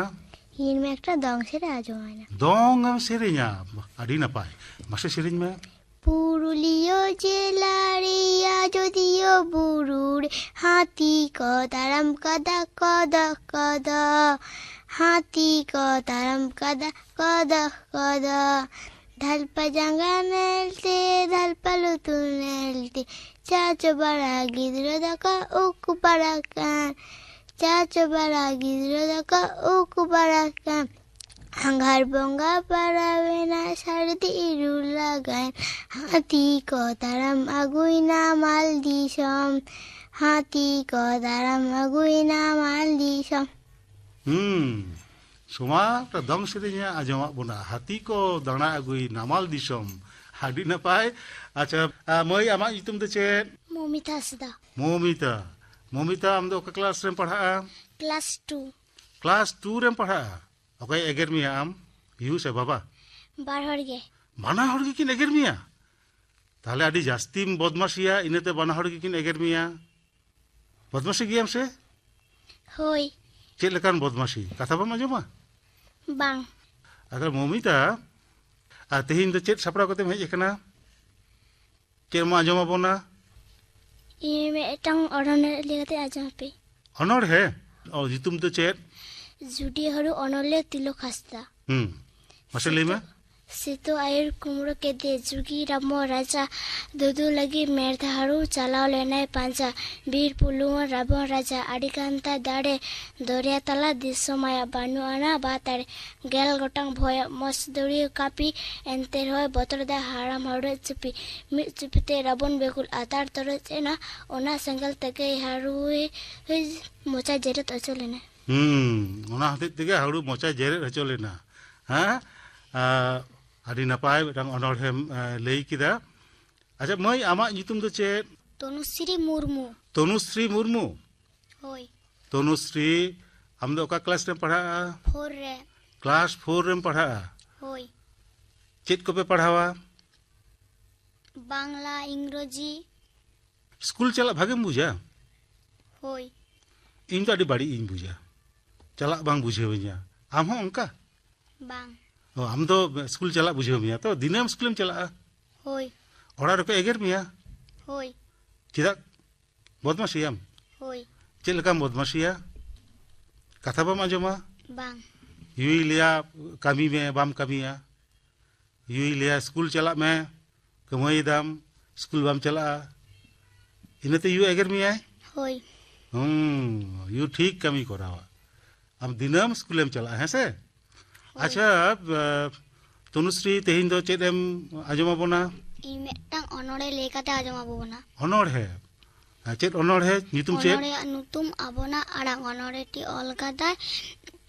ᱤᱧ ᱢᱟ ᱮᱠᱴᱟ ᱫᱚᱝ ᱥᱮᱨᱮᱧ ᱟᱸᱡᱚᱢ ᱟᱭ ᱱᱟ᱾ ᱫᱚᱝ ᱮᱢ ᱥᱮᱨᱮᱧᱟ? ᱟᱹᱰᱤ ᱱᱟᱯᱟᱭ, ᱢᱟᱥᱮ ᱥᱮᱨᱮᱧ ᱢᱮ᱾ ᱯᱩᱨᱩᱞᱤᱭᱟᱹ ᱡᱮᱞᱟ ᱨᱮᱭᱟ ᱡᱳᱫᱤᱭᱳ ᱵᱩᱨᱩ ᱨᱮ ᱦᱟᱹᱛᱤ ᱠᱚ ᱛᱟᱲᱟᱢ ᱠᱟᱫᱟ ᱠᱚᱫᱚ ᱠᱚᱫᱚ᱾ ᱦᱟᱹᱛᱤ ᱠᱚ ᱛᱟᱲᱟᱢ ᱠᱟᱫᱟ ᱠᱚᱫᱚ ᱠᱚᱫᱚ᱾ ᱫᱷᱟᱞᱯᱟ ᱡᱟᱸᱜᱟ ᱱᱮᱞᱛᱮ, ᱫᱷᱟᱞᱯᱟ ᱞᱩᱛᱩᱨ ᱱᱮᱞᱛᱮ, ᱪᱟᱪᱚ ᱵᱟᱲᱟ ᱜᱤᱫᱽᱨᱟᱹ ᱫᱚᱠᱚ ᱩᱠᱩ ᱵᱟᱲᱟ ᱠᱟᱱ᱾ ᱪᱟᱪᱚ ᱵᱟᱲᱟ ᱜᱤᱫᱽᱨᱟᱹ ᱫᱚᱠᱚ ᱩᱠᱩ ᱵᱟᱲᱟ ᱠᱟᱱ᱾ ᱟᱸᱜᱷᱟᱲ ᱵᱚᱸᱜᱟ ᱯᱟᱨᱟᱣᱮᱱᱟ, ᱥᱟᱹᱨᱫᱤ ᱤᱨᱩ ᱞᱟᱜᱟᱭᱮᱱ᱾ ᱦᱟᱹᱛᱤ ᱠᱚ ᱛᱟᱲᱟᱢ ᱟᱹᱜᱩᱭᱱᱟ ᱢᱟᱞ ᱫᱤᱥᱚᱢ᱾ ᱦᱟᱹᱛᱤ ᱠᱚ ᱛᱟᱲᱟᱢ ᱟᱹᱜᱩᱭᱱᱟ ᱢᱟᱞ ᱫᱤᱥᱚᱢ᱾ ᱦᱩᱸ, ᱥᱳᱢᱟ, ᱫᱚᱝ ᱥᱮᱨᱮᱧ ᱮ ᱟᱸᱡᱚᱢᱟᱫ ᱵᱚᱱᱟ, ᱦᱟᱹᱛᱤ ᱠᱚ ᱫᱟᱬᱟ ᱟᱹᱜᱩᱭ ᱱᱟᱢᱟᱞ ᱫᱤᱥᱚᱢ᱾ ᱟᱹᱰᱤ ᱱᱟᱯᱟᱭ᱾ ᱟᱪᱪᱷᱟ, ᱟ, ᱢᱟᱹᱭ, ᱟᱢᱟᱜ ᱧᱩᱛᱩᱢ ᱫᱚ ᱪᱮᱫ? ᱢᱚᱢᱤᱛᱟ ᱦᱟᱸᱥᱫᱟ᱾ ᱢᱚᱢᱤᱛᱟ᱾ ᱢᱚᱢᱤᱛᱟ, ᱟᱢ ᱫᱚ ᱚᱠᱟ ᱠᱞᱟᱥ ᱨᱮᱢ ᱯᱟᱲᱦᱟᱜᱼᱟ? Class two. ᱠᱞᱟᱥ ᱴᱩ ᱨᱮᱢ ᱯᱟᱲᱦᱟᱜᱼᱟ? ᱚᱠᱚᱭ ᱮᱜᱮᱨ ᱢᱮᱭᱟ ᱟᱢ? ᱭᱩ ᱥᱮ ᱵᱟᱵᱟ? ᱵᱟᱨ ᱦᱚᱲ ᱜᱮ᱾ ᱵᱟᱱᱟ ᱦᱚᱲ ᱜᱮᱠᱤᱱ ᱮᱜᱮᱨ ᱢᱮᱭᱟ? ᱛᱟᱦᱞᱮ ᱟᱹᱰᱤ ᱡᱟᱹᱥᱛᱤᱢ ᱵᱚᱫᱢᱟᱥᱤᱭᱟ, ᱤᱱᱟᱹᱛᱮ ᱵᱟᱱᱟ ᱦᱚᱲ ᱜᱮᱠᱤᱱ ᱮᱜᱮᱨ ᱢᱮᱭᱟ᱾ ᱵᱚᱫᱢᱟᱥᱤ ᱜᱮᱭᱟᱢ ᱥᱮ? ᱦᱳᱭ᱾ ᱪᱮᱫ ᱞᱮᱠᱟᱱ ᱵᱚᱫᱢᱟᱥᱤ? ᱠᱟᱛᱷᱟ ᱵᱟᱢ ᱟᱸᱡᱚᱢᱟ? ᱵᱟᱝ᱾ ᱟᱫᱚ ᱢᱚᱢᱤᱛᱟ, ᱟᱨ ᱛᱮᱦᱮᱧ ᱫᱚ ᱪᱮᱫ ᱥᱟᱯᱲᱟᱣ ᱠᱟᱛᱮᱢ ᱦᱮᱡ ᱟᱠᱟᱱᱟ? ᱪᱮᱫ ᱮᱢ ᱟᱸᱡᱚᱢ ᱟᱵᱚᱱᱟ? ᱤᱧ ᱢᱤᱫᱴᱟᱝ ᱚᱱᱚᱬᱦᱮ ᱞᱟᱹᱭ ᱠᱟᱛᱮ ᱟᱸᱡᱚᱢ ᱟᱯᱮ᱾ ᱚᱱᱚᱬᱦᱮ? ᱚ, ᱧᱩᱛᱩᱢ ᱫᱚ ᱪᱮᱫ? ᱡᱩᱰᱤ ᱦᱟᱹᱲᱩ ᱚᱱᱚᱞᱤᱭᱟᱹ ᱛᱤᱞᱚᱠ ᱦᱟᱸᱥᱫᱟ᱾ ᱦᱩᱸ᱾ ᱢᱟᱥᱮ ᱞᱟᱹᱭ ᱢᱮ᱾ ᱥᱮᱛᱟ-, ᱥᱤᱛᱩ ᱟᱹᱭᱩᱨ ᱠᱩᱢᱲᱩ ᱠᱮᱫᱮ ᱡᱩᱜᱤ ᱨᱟᱵᱚᱱ ᱨᱟᱡᱟ, ᱫᱩᱫᱩ ᱞᱟᱹᱜᱤᱫ ᱢᱮᱨᱫᱷᱟᱲᱩ ᱪᱟᱞᱟᱣ ᱞᱮᱱᱟᱭ ᱯᱟᱸᱡᱟ᱾ ᱵᱤᱨ ᱯᱩᱞᱩᱣᱟᱹᱱ ᱨᱟᱵᱚᱱ ᱨᱟᱡᱟ ᱟᱹᱰᱤ ᱜᱟᱱ ᱛᱟᱭ ᱫᱟᱲᱮ, ᱫᱚᱨᱭᱟ ᱛᱟᱞᱟ ᱫᱤᱥᱚᱢ ᱟᱭᱟᱜ ᱵᱟᱹᱱᱩᱜ ᱟᱱᱟ ᱵᱟᱛᱟᱲᱮ᱾ ᱜᱮᱞ ᱜᱚᱴᱟᱝ ᱵᱷᱚᱭᱟᱜ ᱢᱚᱥ ᱫᱩᱲᱤ ᱠᱟᱹᱯᱤ, ᱮᱱᱛᱮ ᱨᱮᱦᱚᱸᱭ ᱵᱚᱛᱚᱨ ᱫᱟᱭ ᱦᱟᱲᱟᱢ ᱦᱟᱹᱣᱲᱟᱹᱜ ᱪᱩᱯᱤ᱾ ᱢᱤᱫ ᱪᱩᱯᱤ ᱛᱮ ᱨᱟᱵᱚᱱ ᱵᱮᱜᱩᱞ ᱟᱛᱟᱨ ᱛᱚᱨᱚᱡ ᱮᱱᱟ, ᱚᱱᱟ ᱥᱮᱸᱜᱮᱞ ᱛᱮᱜᱮ ᱦᱟᱹᱲᱩᱭ ᱢᱚᱪᱟ ᱡᱮᱨᱮᱫ ᱦᱚᱪᱚ ᱞᱮᱱᱟ᱾ ᱦᱩᱸ, ᱚᱱᱟ ᱦᱚᱛᱮᱡ ᱛᱮᱜᱮ ᱦᱟᱹᱲᱩ ᱢᱚᱪᱟ ᱡᱮᱨᱮᱫ ᱦᱚᱪᱚ ᱞᱮᱱᱟ᱾ ᱦᱮᱸ? ᱟ, ᱟᱹᱰᱤ ᱱᱟᱯᱟᱭ ᱢᱤᱫᱴᱟᱝ ᱚᱱᱚᱬᱦᱮᱢ, ᱟ, ᱞᱟᱹᱭ ᱠᱮᱫᱟ᱾ ᱟᱪᱪᱷᱟ ᱢᱟᱹᱭ, ᱟᱢᱟᱜ ᱧᱩᱛᱩᱢ ᱫᱚ ᱪᱮᱫ? ᱛᱚᱱᱩᱥᱨᱤ ᱢᱩᱨᱢᱩ᱾ ᱛᱚᱱᱩᱥᱨᱤ ᱢᱩᱨᱢᱩ? ᱦᱳᱭ᱾ ᱛᱚᱱᱩᱥᱨᱤ, ᱟᱢ ᱫᱚ ᱚᱠᱟ ᱠᱞᱟᱥ ᱨᱮᱢ ᱯᱟᱲᱦᱟᱜᱼᱟ? ᱯᱷᱳᱨ ᱨᱮ᱾ ᱠᱞᱟᱥ ᱯᱷᱳᱨ ᱨᱮᱢ ᱯᱟᱲᱦᱟᱜᱼᱟ? ᱦᱳᱭ᱾ ᱪᱮᱫ ᱠᱚᱯᱮ ᱯᱟᱲᱦᱟᱣᱟ? ᱵᱟᱝᱞᱟ, ᱤᱝᱨᱚᱡᱤ᱾ ᱥᱠᱩᱞ ᱪᱟᱞᱟᱜ ᱵᱷᱟᱜᱮᱢ ᱵᱩᱡᱟ? ᱦᱳᱭ᱾ ᱤᱧ ᱫᱚ ᱟᱹᱰᱤ ᱵᱟᱹᱲᱤᱡ ᱤᱧ ᱵᱩᱡᱟ, ᱪᱟᱞᱟᱜ ᱵᱟᱝ ᱵᱩᱡᱷᱟᱹᱣᱤᱧᱟ᱾ ᱟᱢ ᱦᱚᱸ ᱚᱱᱠᱟ? ᱵᱟᱝ᱾ ᱚ, ᱟᱢ ᱫᱚ ᱥᱠᱩᱞ ᱪᱟᱞᱟᱜ ᱵᱩᱡᱷᱟᱹᱣ ᱢᱮᱭᱟ ᱛᱚ, ᱫᱤᱱᱟᱹᱢ ᱥᱠᱩᱞᱮᱢ ᱪᱟᱞᱟᱜᱼᱟ? ᱦᱳᱭ᱾ ᱚᱲᱟᱜ ᱨᱮᱠᱚ ᱮᱜᱮᱨ ᱢᱮᱭᱟ? ᱦᱳᱭ᱾ ᱪᱮᱫᱟᱜ? ᱵᱚᱫᱢᱟᱥᱤᱭᱟᱢ? ᱦᱳᱭ᱾ ᱪᱮᱫ ᱞᱮᱠᱟᱢ ᱵᱚᱫᱢᱟᱥᱤᱭᱟ? ᱠᱟᱛᱷᱟ ᱵᱟᱢ ᱟᱸᱡᱚᱢᱟ? ᱵᱟᱝ᱾ ᱭᱩᱭ ᱞᱟᱹᱭᱟ ᱠᱟᱹᱢᱤ ᱢᱮ, ᱵᱟᱢ ᱠᱟᱹᱢᱤᱭᱟ᱾ ᱭᱩᱭ ᱞᱟᱹᱭᱟ ᱥᱠᱩᱞ ᱪᱟᱞᱟᱜ ᱢᱮ, ᱠᱟᱹᱢᱟᱹᱭ ᱫᱟᱢ, ᱥᱠᱩᱞ ᱵᱟᱢ ᱪᱟᱞᱟᱜᱼᱟ᱾ ᱤᱱᱟᱹᱛᱮ ᱭᱩ ᱮᱜᱮᱨ ᱢᱮᱭᱟᱭ? ᱦᱳᱭ᱾ ᱦᱩᱸ, ᱭᱩ ᱴᱷᱤᱠ ᱠᱟᱹᱢᱤ ᱠᱚᱨᱟᱣᱟ᱾ ᱟᱢ ᱫᱤᱱᱟᱹᱢ ᱥᱠᱩᱞᱮᱢ ᱪᱟᱞᱟᱜᱼᱟ, ᱦᱮᱸ ᱥᱮ? ᱦᱳᱭ᱾ ᱟᱪᱪᱷᱟ, ᱟ, ᱛᱚᱱᱩᱥᱨᱤ, ᱛᱮᱦᱮᱧ ᱫᱚ ᱪᱮᱫ ᱮᱢ ᱟᱸᱡᱚᱢ ᱟᱵᱚᱱᱟ? ᱤᱧ ᱢᱤᱫᱴᱟᱝ ᱚᱱᱚᱬᱦᱮ ᱞᱟᱹᱭ ᱠᱟᱛᱮ ᱟᱸᱡᱚᱢ ᱟᱵᱚ ᱵᱚᱱᱟ᱾ ᱚᱱᱚᱬᱦᱮ? ᱟ, ᱪᱮᱫ ᱚᱱᱚᱬᱦᱮ? ᱧᱩᱛᱩᱢ ᱪᱮᱫ? ᱚᱱᱚᱬᱦᱮᱭᱟᱜ ᱧᱩᱛᱩᱢ ᱟᱵᱚᱱᱟᱜ ᱟᱲᱟᱝ᱾ ᱚᱱᱚᱬᱦᱮᱴᱤ ᱚᱞ ᱠᱟᱫᱟᱭ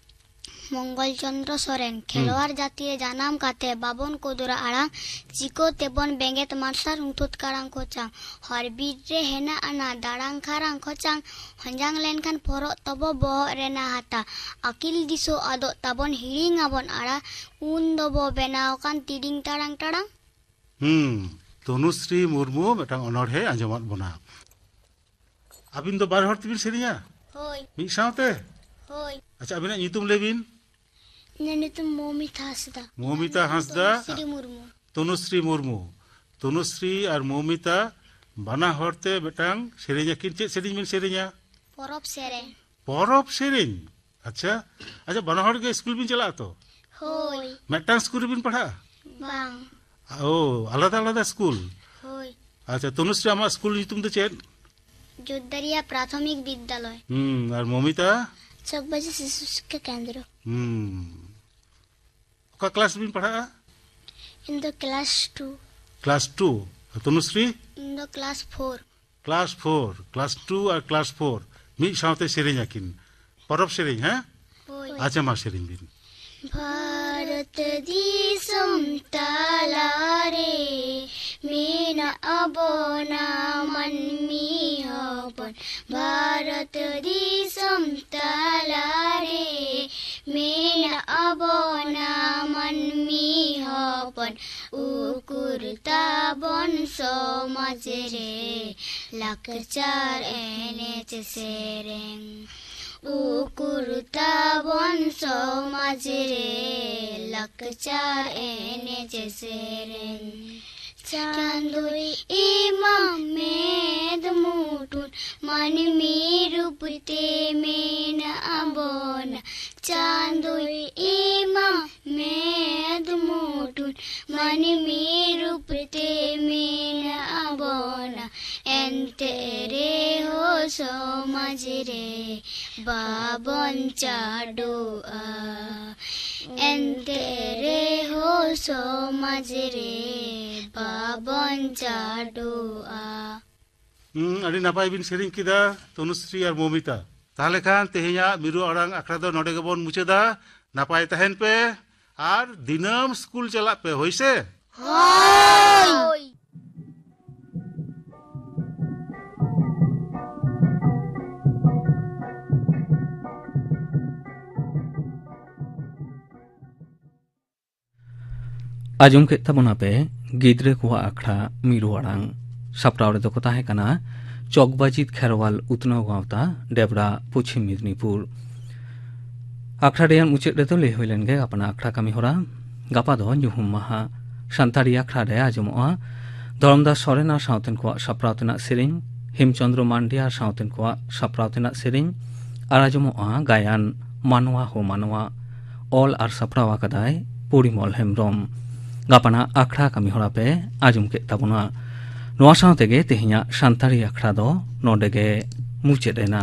ᱢᱚᱝᱜᱚᱞ ᱪᱚᱸᱫᱽᱨᱚ ᱥᱚᱨᱮᱱ᱾ ᱦᱩᱸ᱾ ᱠᱷᱮᱞᱣᱟᱲ ᱡᱟᱹᱛᱤ ᱨᱮ ᱡᱟᱱᱟᱢ ᱠᱟᱛᱮ ᱵᱟᱵᱚᱱ ᱠᱚᱫᱩᱨᱟ ᱟᱲᱟᱝ, ᱪᱤᱠᱟᱹ ᱛᱮᱵᱚᱱ ᱵᱮᱸᱜᱮᱫ ᱢᱟᱨᱥᱟᱞ ᱨᱩᱸᱛᱷᱩᱫ ᱠᱟᱲᱟᱝ ᱠᱚᱪᱟᱝ᱾ ᱦᱚᱨ ᱵᱤᱨ ᱨᱮ ᱦᱮᱱᱟᱜ ᱟᱱᱟ ᱫᱟᱲᱟᱝ ᱠᱷᱟᱨᱟᱝ ᱠᱷᱚᱪᱟᱝ, ᱦᱚᱧᱡᱟᱝ ᱞᱮᱱᱠᱷᱟᱱ ᱯᱷᱚᱨᱚᱜ ᱛᱟᱵᱚ ᱵᱚᱦᱚᱜ ᱨᱮᱱᱟᱜ ᱦᱟᱛᱟ᱾ ᱟᱹᱠᱤᱞ ᱫᱤᱥᱟᱹ ᱟᱫᱚᱜ ᱛᱟᱵᱚᱱ ᱦᱤᱲᱤᱧ ᱟᱵᱚᱱ ᱟᱲᱟ, ᱩᱱ ᱫᱚᱵᱚ ᱵᱮᱱᱟᱣ ᱠᱟᱱ ᱛᱤᱰᱤᱝ ᱛᱟᱲᱟᱝ ᱴᱟᱲᱟᱝ᱾ ᱦᱩᱸ, ᱛᱚᱱᱩᱥᱨᱤ ᱢᱩᱨᱢᱩ ᱢᱤᱫᱴᱟᱝ ᱚᱱᱚᱬᱦᱮ ᱟᱸᱡᱚᱢᱟᱫ ᱵᱚᱱᱟ᱾ ᱟᱹᱵᱤᱱ ᱫᱚ ᱵᱟᱨ ᱦᱚᱲ ᱛᱮᱵᱤᱱ ᱥᱮᱨᱮᱧᱟ? ᱦᱳᱭ᱾ ᱢᱤᱫ ᱥᱟᱶᱛᱮ? ᱦᱳᱭ᱾ ᱟᱪᱪᱷᱟ, ᱟᱹᱵᱤᱱᱟᱜ ᱧᱩᱛᱩᱢ ᱞᱟᱹᱭ ᱵᱤᱱ᱾ ᱤᱧᱟᱹᱜ ᱧᱩᱛᱩᱢ ᱢᱚᱢᱤᱛᱟ ᱦᱟᱸᱥᱫᱟ᱾ ᱢᱚᱢᱤᱛᱟ ᱦᱟᱸᱥᱫᱟ᱾ ᱛᱚᱱᱩᱥᱨᱤ ᱢᱩᱨᱢᱩ᱾ ᱛᱚᱱᱩᱥᱨᱤ ᱢᱩᱨᱢᱩ᱾ ᱛᱚᱱᱩᱥᱨᱤ ᱟᱨ ᱢᱚᱢᱤᱛᱟ ᱵᱟᱱᱟ ᱦᱚᱲ ᱛᱮ ᱢᱤᱫᱴᱟᱝ ᱥᱮᱨᱮᱧ ᱟᱹᱠᱤᱱ᱾ ᱪᱮᱫ ᱥᱮᱨᱮᱧ ᱵᱤᱱ ᱥᱮᱨᱮᱧᱟ? ᱯᱚᱨᱚᱵᱽ ᱥᱮᱨᱮᱧ᱾ ᱯᱚᱨᱚᱵᱽ ᱥᱮᱨᱮᱧ? ᱟᱪᱪᱷᱟ᱾ ᱟᱪᱪᱷᱟ, ᱵᱟᱱᱟ ᱦᱚᱲ ᱜᱮ ᱥᱠᱩᱞ ᱵᱤᱱ ᱪᱟᱞᱟᱜᱼᱟ ᱛᱚ? ᱦᱳᱭ᱾ ᱢᱤᱫᱴᱟᱝ ᱥᱠᱩᱞ ᱨᱮᱵᱤᱱ ᱯᱟᱲᱦᱟᱜᱼᱟ? ᱵᱟᱝ᱾ ᱳ, ᱟᱞᱟᱫᱟ ᱟᱞᱟᱫᱟ ᱥᱠᱩᱞ? ᱦᱳᱭ᱾ ᱟᱪᱪᱷᱟ, ᱛᱚᱱᱩᱥᱨᱤ, ᱟᱢᱟᱜ ᱥᱠᱩᱞ ᱧᱩᱛᱩᱢ ᱫᱚ ᱪᱮᱫ? ᱡᱳᱫᱽᱫᱟᱨᱤᱭᱟ ᱯᱨᱟᱛᱷᱚᱢᱤᱠ ᱵᱤᱫᱽᱫᱟᱞᱚᱭ᱾ ᱦᱩᱸ, ᱟᱨ ᱢᱚᱢᱤᱛᱟ? ᱪᱚᱠᱵᱟᱡᱤ ᱥᱤᱥᱩ ᱥᱤᱠᱠᱷᱟ ᱠᱮᱱᱫᱨᱚ᱾ ᱦᱩᱸ᱾ ᱚᱠᱟ ᱠᱞᱟᱥ ᱨᱮᱵᱤᱱ ᱯᱟᱲᱦᱟᱜᱼᱟ? ᱤᱧ ᱫᱚ ᱠᱞᱟᱥ ᱴᱩ᱾ Class two. ᱟᱨ ᱛᱚᱱᱩᱥᱨᱤ? ᱤᱧ ᱫᱚ class four. Class four, class two ᱟᱨ ᱠᱞᱟᱥ ᱯᱷᱳᱨ ᱢᱤᱫ ᱥᱟᱶᱛᱮ ᱥᱮᱨᱮᱧ ᱟᱹᱠᱤᱱ᱾ ᱯᱚᱨᱚᱵᱽ ᱥᱮᱨᱮᱧ, ᱦᱮᱸ? ᱦᱳᱭ᱾ ᱟᱪᱪᱷᱟ, ᱢᱟ ᱥᱮᱨᱮᱧ ᱵᱤᱱ᱾ ᱵᱷᱟᱨᱚᱛ ᱫᱤᱥᱚᱢ ᱛᱟᱞᱟᱨᱮ ᱢᱮᱱᱟᱜ ᱵᱚᱱᱟ ᱢᱟᱹᱱᱢᱤ ᱦᱚᱯᱚᱱ᱾ ᱵᱷᱟᱨᱚᱛ ᱫᱤᱥᱚᱢ ᱛᱟᱞᱟᱨᱮ ᱢᱮᱱᱟᱜ ᱵᱚᱱᱟ ᱢᱟᱹᱱᱢᱤ ᱦᱚᱯᱚᱱ᱾ ᱩᱠᱩᱨ ᱛᱟᱵᱚᱱ ᱥᱚᱢᱟᱡᱽ ᱨᱮ ᱞᱟᱠᱪᱟᱨ ᱮᱱᱮᱡ ᱥᱮᱨᱮᱧ᱾ ᱩᱠᱩᱨ ᱛᱟᱵᱚᱱ ᱥᱚᱢᱟᱡᱽ ᱨᱮ ᱞᱟᱠᱪᱟᱨ ᱮᱱᱮᱡ ᱥᱮᱨᱮᱧ᱾ ᱪᱟᱸᱫᱚᱭ ᱮᱢᱟ ᱢᱮᱫ ᱢᱩᱴᱷᱩᱱ ᱢᱟᱹᱱᱢᱤ ᱨᱩᱯ ᱛᱮ ᱢᱮᱱᱟᱜ ᱵᱚᱱᱟ᱾ ᱪᱟᱸᱫᱚᱭ ᱮᱢᱟ ᱢᱮᱫ ᱢᱩᱴᱷᱩᱱ ᱢᱟᱹᱱᱢᱤ ᱨᱩᱯ ᱛᱮ ᱢᱮᱱᱟᱜ ᱵᱚᱱᱟ᱾ ᱮᱱᱛᱮ ᱨᱮᱦᱚᱸ ᱥᱚᱢᱟᱡᱽ ᱨᱮ ᱵᱟᱵᱚᱱ ᱪᱟᱰᱚᱜᱼᱟ᱾ ᱮᱱᱛᱮ ᱨᱮᱦᱚᱸ ᱥᱚᱢᱟᱡᱽ ᱨᱮ ᱵᱟᱵᱚᱱ ᱪᱟᱰᱚᱜᱼᱟ᱾ ᱦᱩᱸ, ᱟᱹᱰᱤ ᱱᱟᱯᱟᱭ ᱵᱤᱱ ᱥᱮᱨᱮᱧ ᱠᱮᱫᱟ, ᱛᱚᱱᱩᱥᱨᱤ ᱟᱨ ᱢᱚᱢᱤᱛᱟ᱾ ᱛᱟᱦᱚᱞᱮ ᱠᱷᱟᱱ ᱛᱮᱦᱮᱧᱟᱜ ᱢᱤᱨᱩ ᱟᱲᱟᱝ ᱟᱠᱷᱲᱟ ᱫᱚ ᱱᱚᱰᱮ ᱜᱮᱵᱚᱱ ᱢᱩᱪᱟᱹᱫᱟ᱾ ᱱᱟᱯᱟᱭ ᱛᱟᱦᱮᱱ ᱯᱮ ᱟᱨ ᱫᱤᱱᱟᱹᱢ ᱥᱠᱩᱞ ᱪᱟᱞᱟᱜ ᱯᱮ, ᱦᱳᱭ ᱥᱮ? ᱦᱳᱭ᱾ ᱟᱸᱡᱚᱢ ᱠᱮᱫ ᱛᱟᱵᱚᱱᱟᱯᱮ ᱜᱤᱫᱽᱨᱟᱹ ᱠᱚᱣᱟᱜ ᱟᱠᱷᱲᱟ ᱢᱤᱨᱩ ᱟᱲᱟᱝ᱾ ᱥᱟᱯᱲᱟᱣ ᱨᱮᱫᱚ ᱠᱚ ᱛᱟᱦᱮᱸ ᱠᱟᱱᱟ ᱪᱚᱠᱵᱟᱡᱤᱛ ᱠᱷᱮᱨᱣᱟᱞ ᱩᱛᱱᱟᱹᱣ ᱜᱟᱶᱛᱟ, ᱰᱮᱵᱽᱨᱟ, ᱯᱚᱪᱷᱤᱢ ᱢᱮᱫᱽᱱᱤᱯᱩᱨ᱾ ᱟᱠᱷᱲᱟ ᱨᱮᱭᱟᱜ ᱢᱩᱪᱟᱹᱫ ᱨᱮᱫᱚ ᱞᱟᱹᱭ ᱦᱩᱭ ᱞᱮᱱ ᱜᱮ ᱟᱯᱱᱟ ᱟᱠᱷᱲᱟ ᱠᱟᱹᱢᱤ ᱦᱚᱨᱟ᱾ ᱜᱟᱯᱟ ᱫᱚ ᱧᱩᱦᱩᱢ ᱢᱟᱦᱟ᱾ ᱥᱟᱱᱛᱟᱲᱤ ᱟᱠᱷᱲᱟ ᱨᱮ ᱟᱸᱡᱚᱢᱚᱜᱼᱟ ᱫᱷᱚᱨᱚᱢᱫᱟᱥ ᱥᱚᱨᱮᱱ ᱟᱨ ᱥᱟᱶᱛᱮᱱ ᱠᱚᱣᱟᱜ ᱥᱟᱯᱲᱟᱣ ᱛᱮᱱᱟᱜ ᱥᱮᱨᱮᱧ, ᱦᱮᱢᱪᱚᱸᱫᱽᱨᱚ ᱢᱟᱱᱰᱤ ᱟᱨ ᱥᱟᱶᱛᱮᱱ ᱠᱚᱣᱟᱜ ᱥᱟᱯᱲᱟᱣ ᱛᱮᱱᱟᱜ ᱥᱮᱨᱮᱧ, ᱟᱨ ᱟᱸᱡᱚᱢᱚᱜᱼᱟ ᱜᱟᱭᱟᱱ ᱢᱟᱱᱣᱟ ᱦᱳ ᱢᱟᱱᱣᱟ᱾ ᱚᱞ ᱟᱨ ᱥᱟᱯᱲᱟᱣ ᱟᱠᱟᱫᱟᱭ ᱯᱚᱨᱤᱢᱚᱞ ᱦᱮᱢᱵᱽᱨᱚᱢ᱾ ᱜᱟᱯᱟᱱᱟᱜ ᱟᱠᱷᱲᱟ ᱠᱟᱹᱢᱤ ᱦᱚᱨᱟ ᱯᱮ ᱟᱸᱡᱚᱢ ᱠᱮᱫ ᱛᱟᱵᱚᱱᱟ᱾ ᱱᱚᱣᱟ ᱥᱟᱶ ᱛᱮᱜᱮ ᱛᱮᱦᱮᱧᱟᱜ ᱥᱟᱱᱛᱟᱲᱤ ᱟᱠᱷᱲᱟ ᱫᱚ ᱱᱚᱰᱮ ᱜᱮ ᱢᱩᱪᱟᱹᱫ ᱮᱱᱟ᱾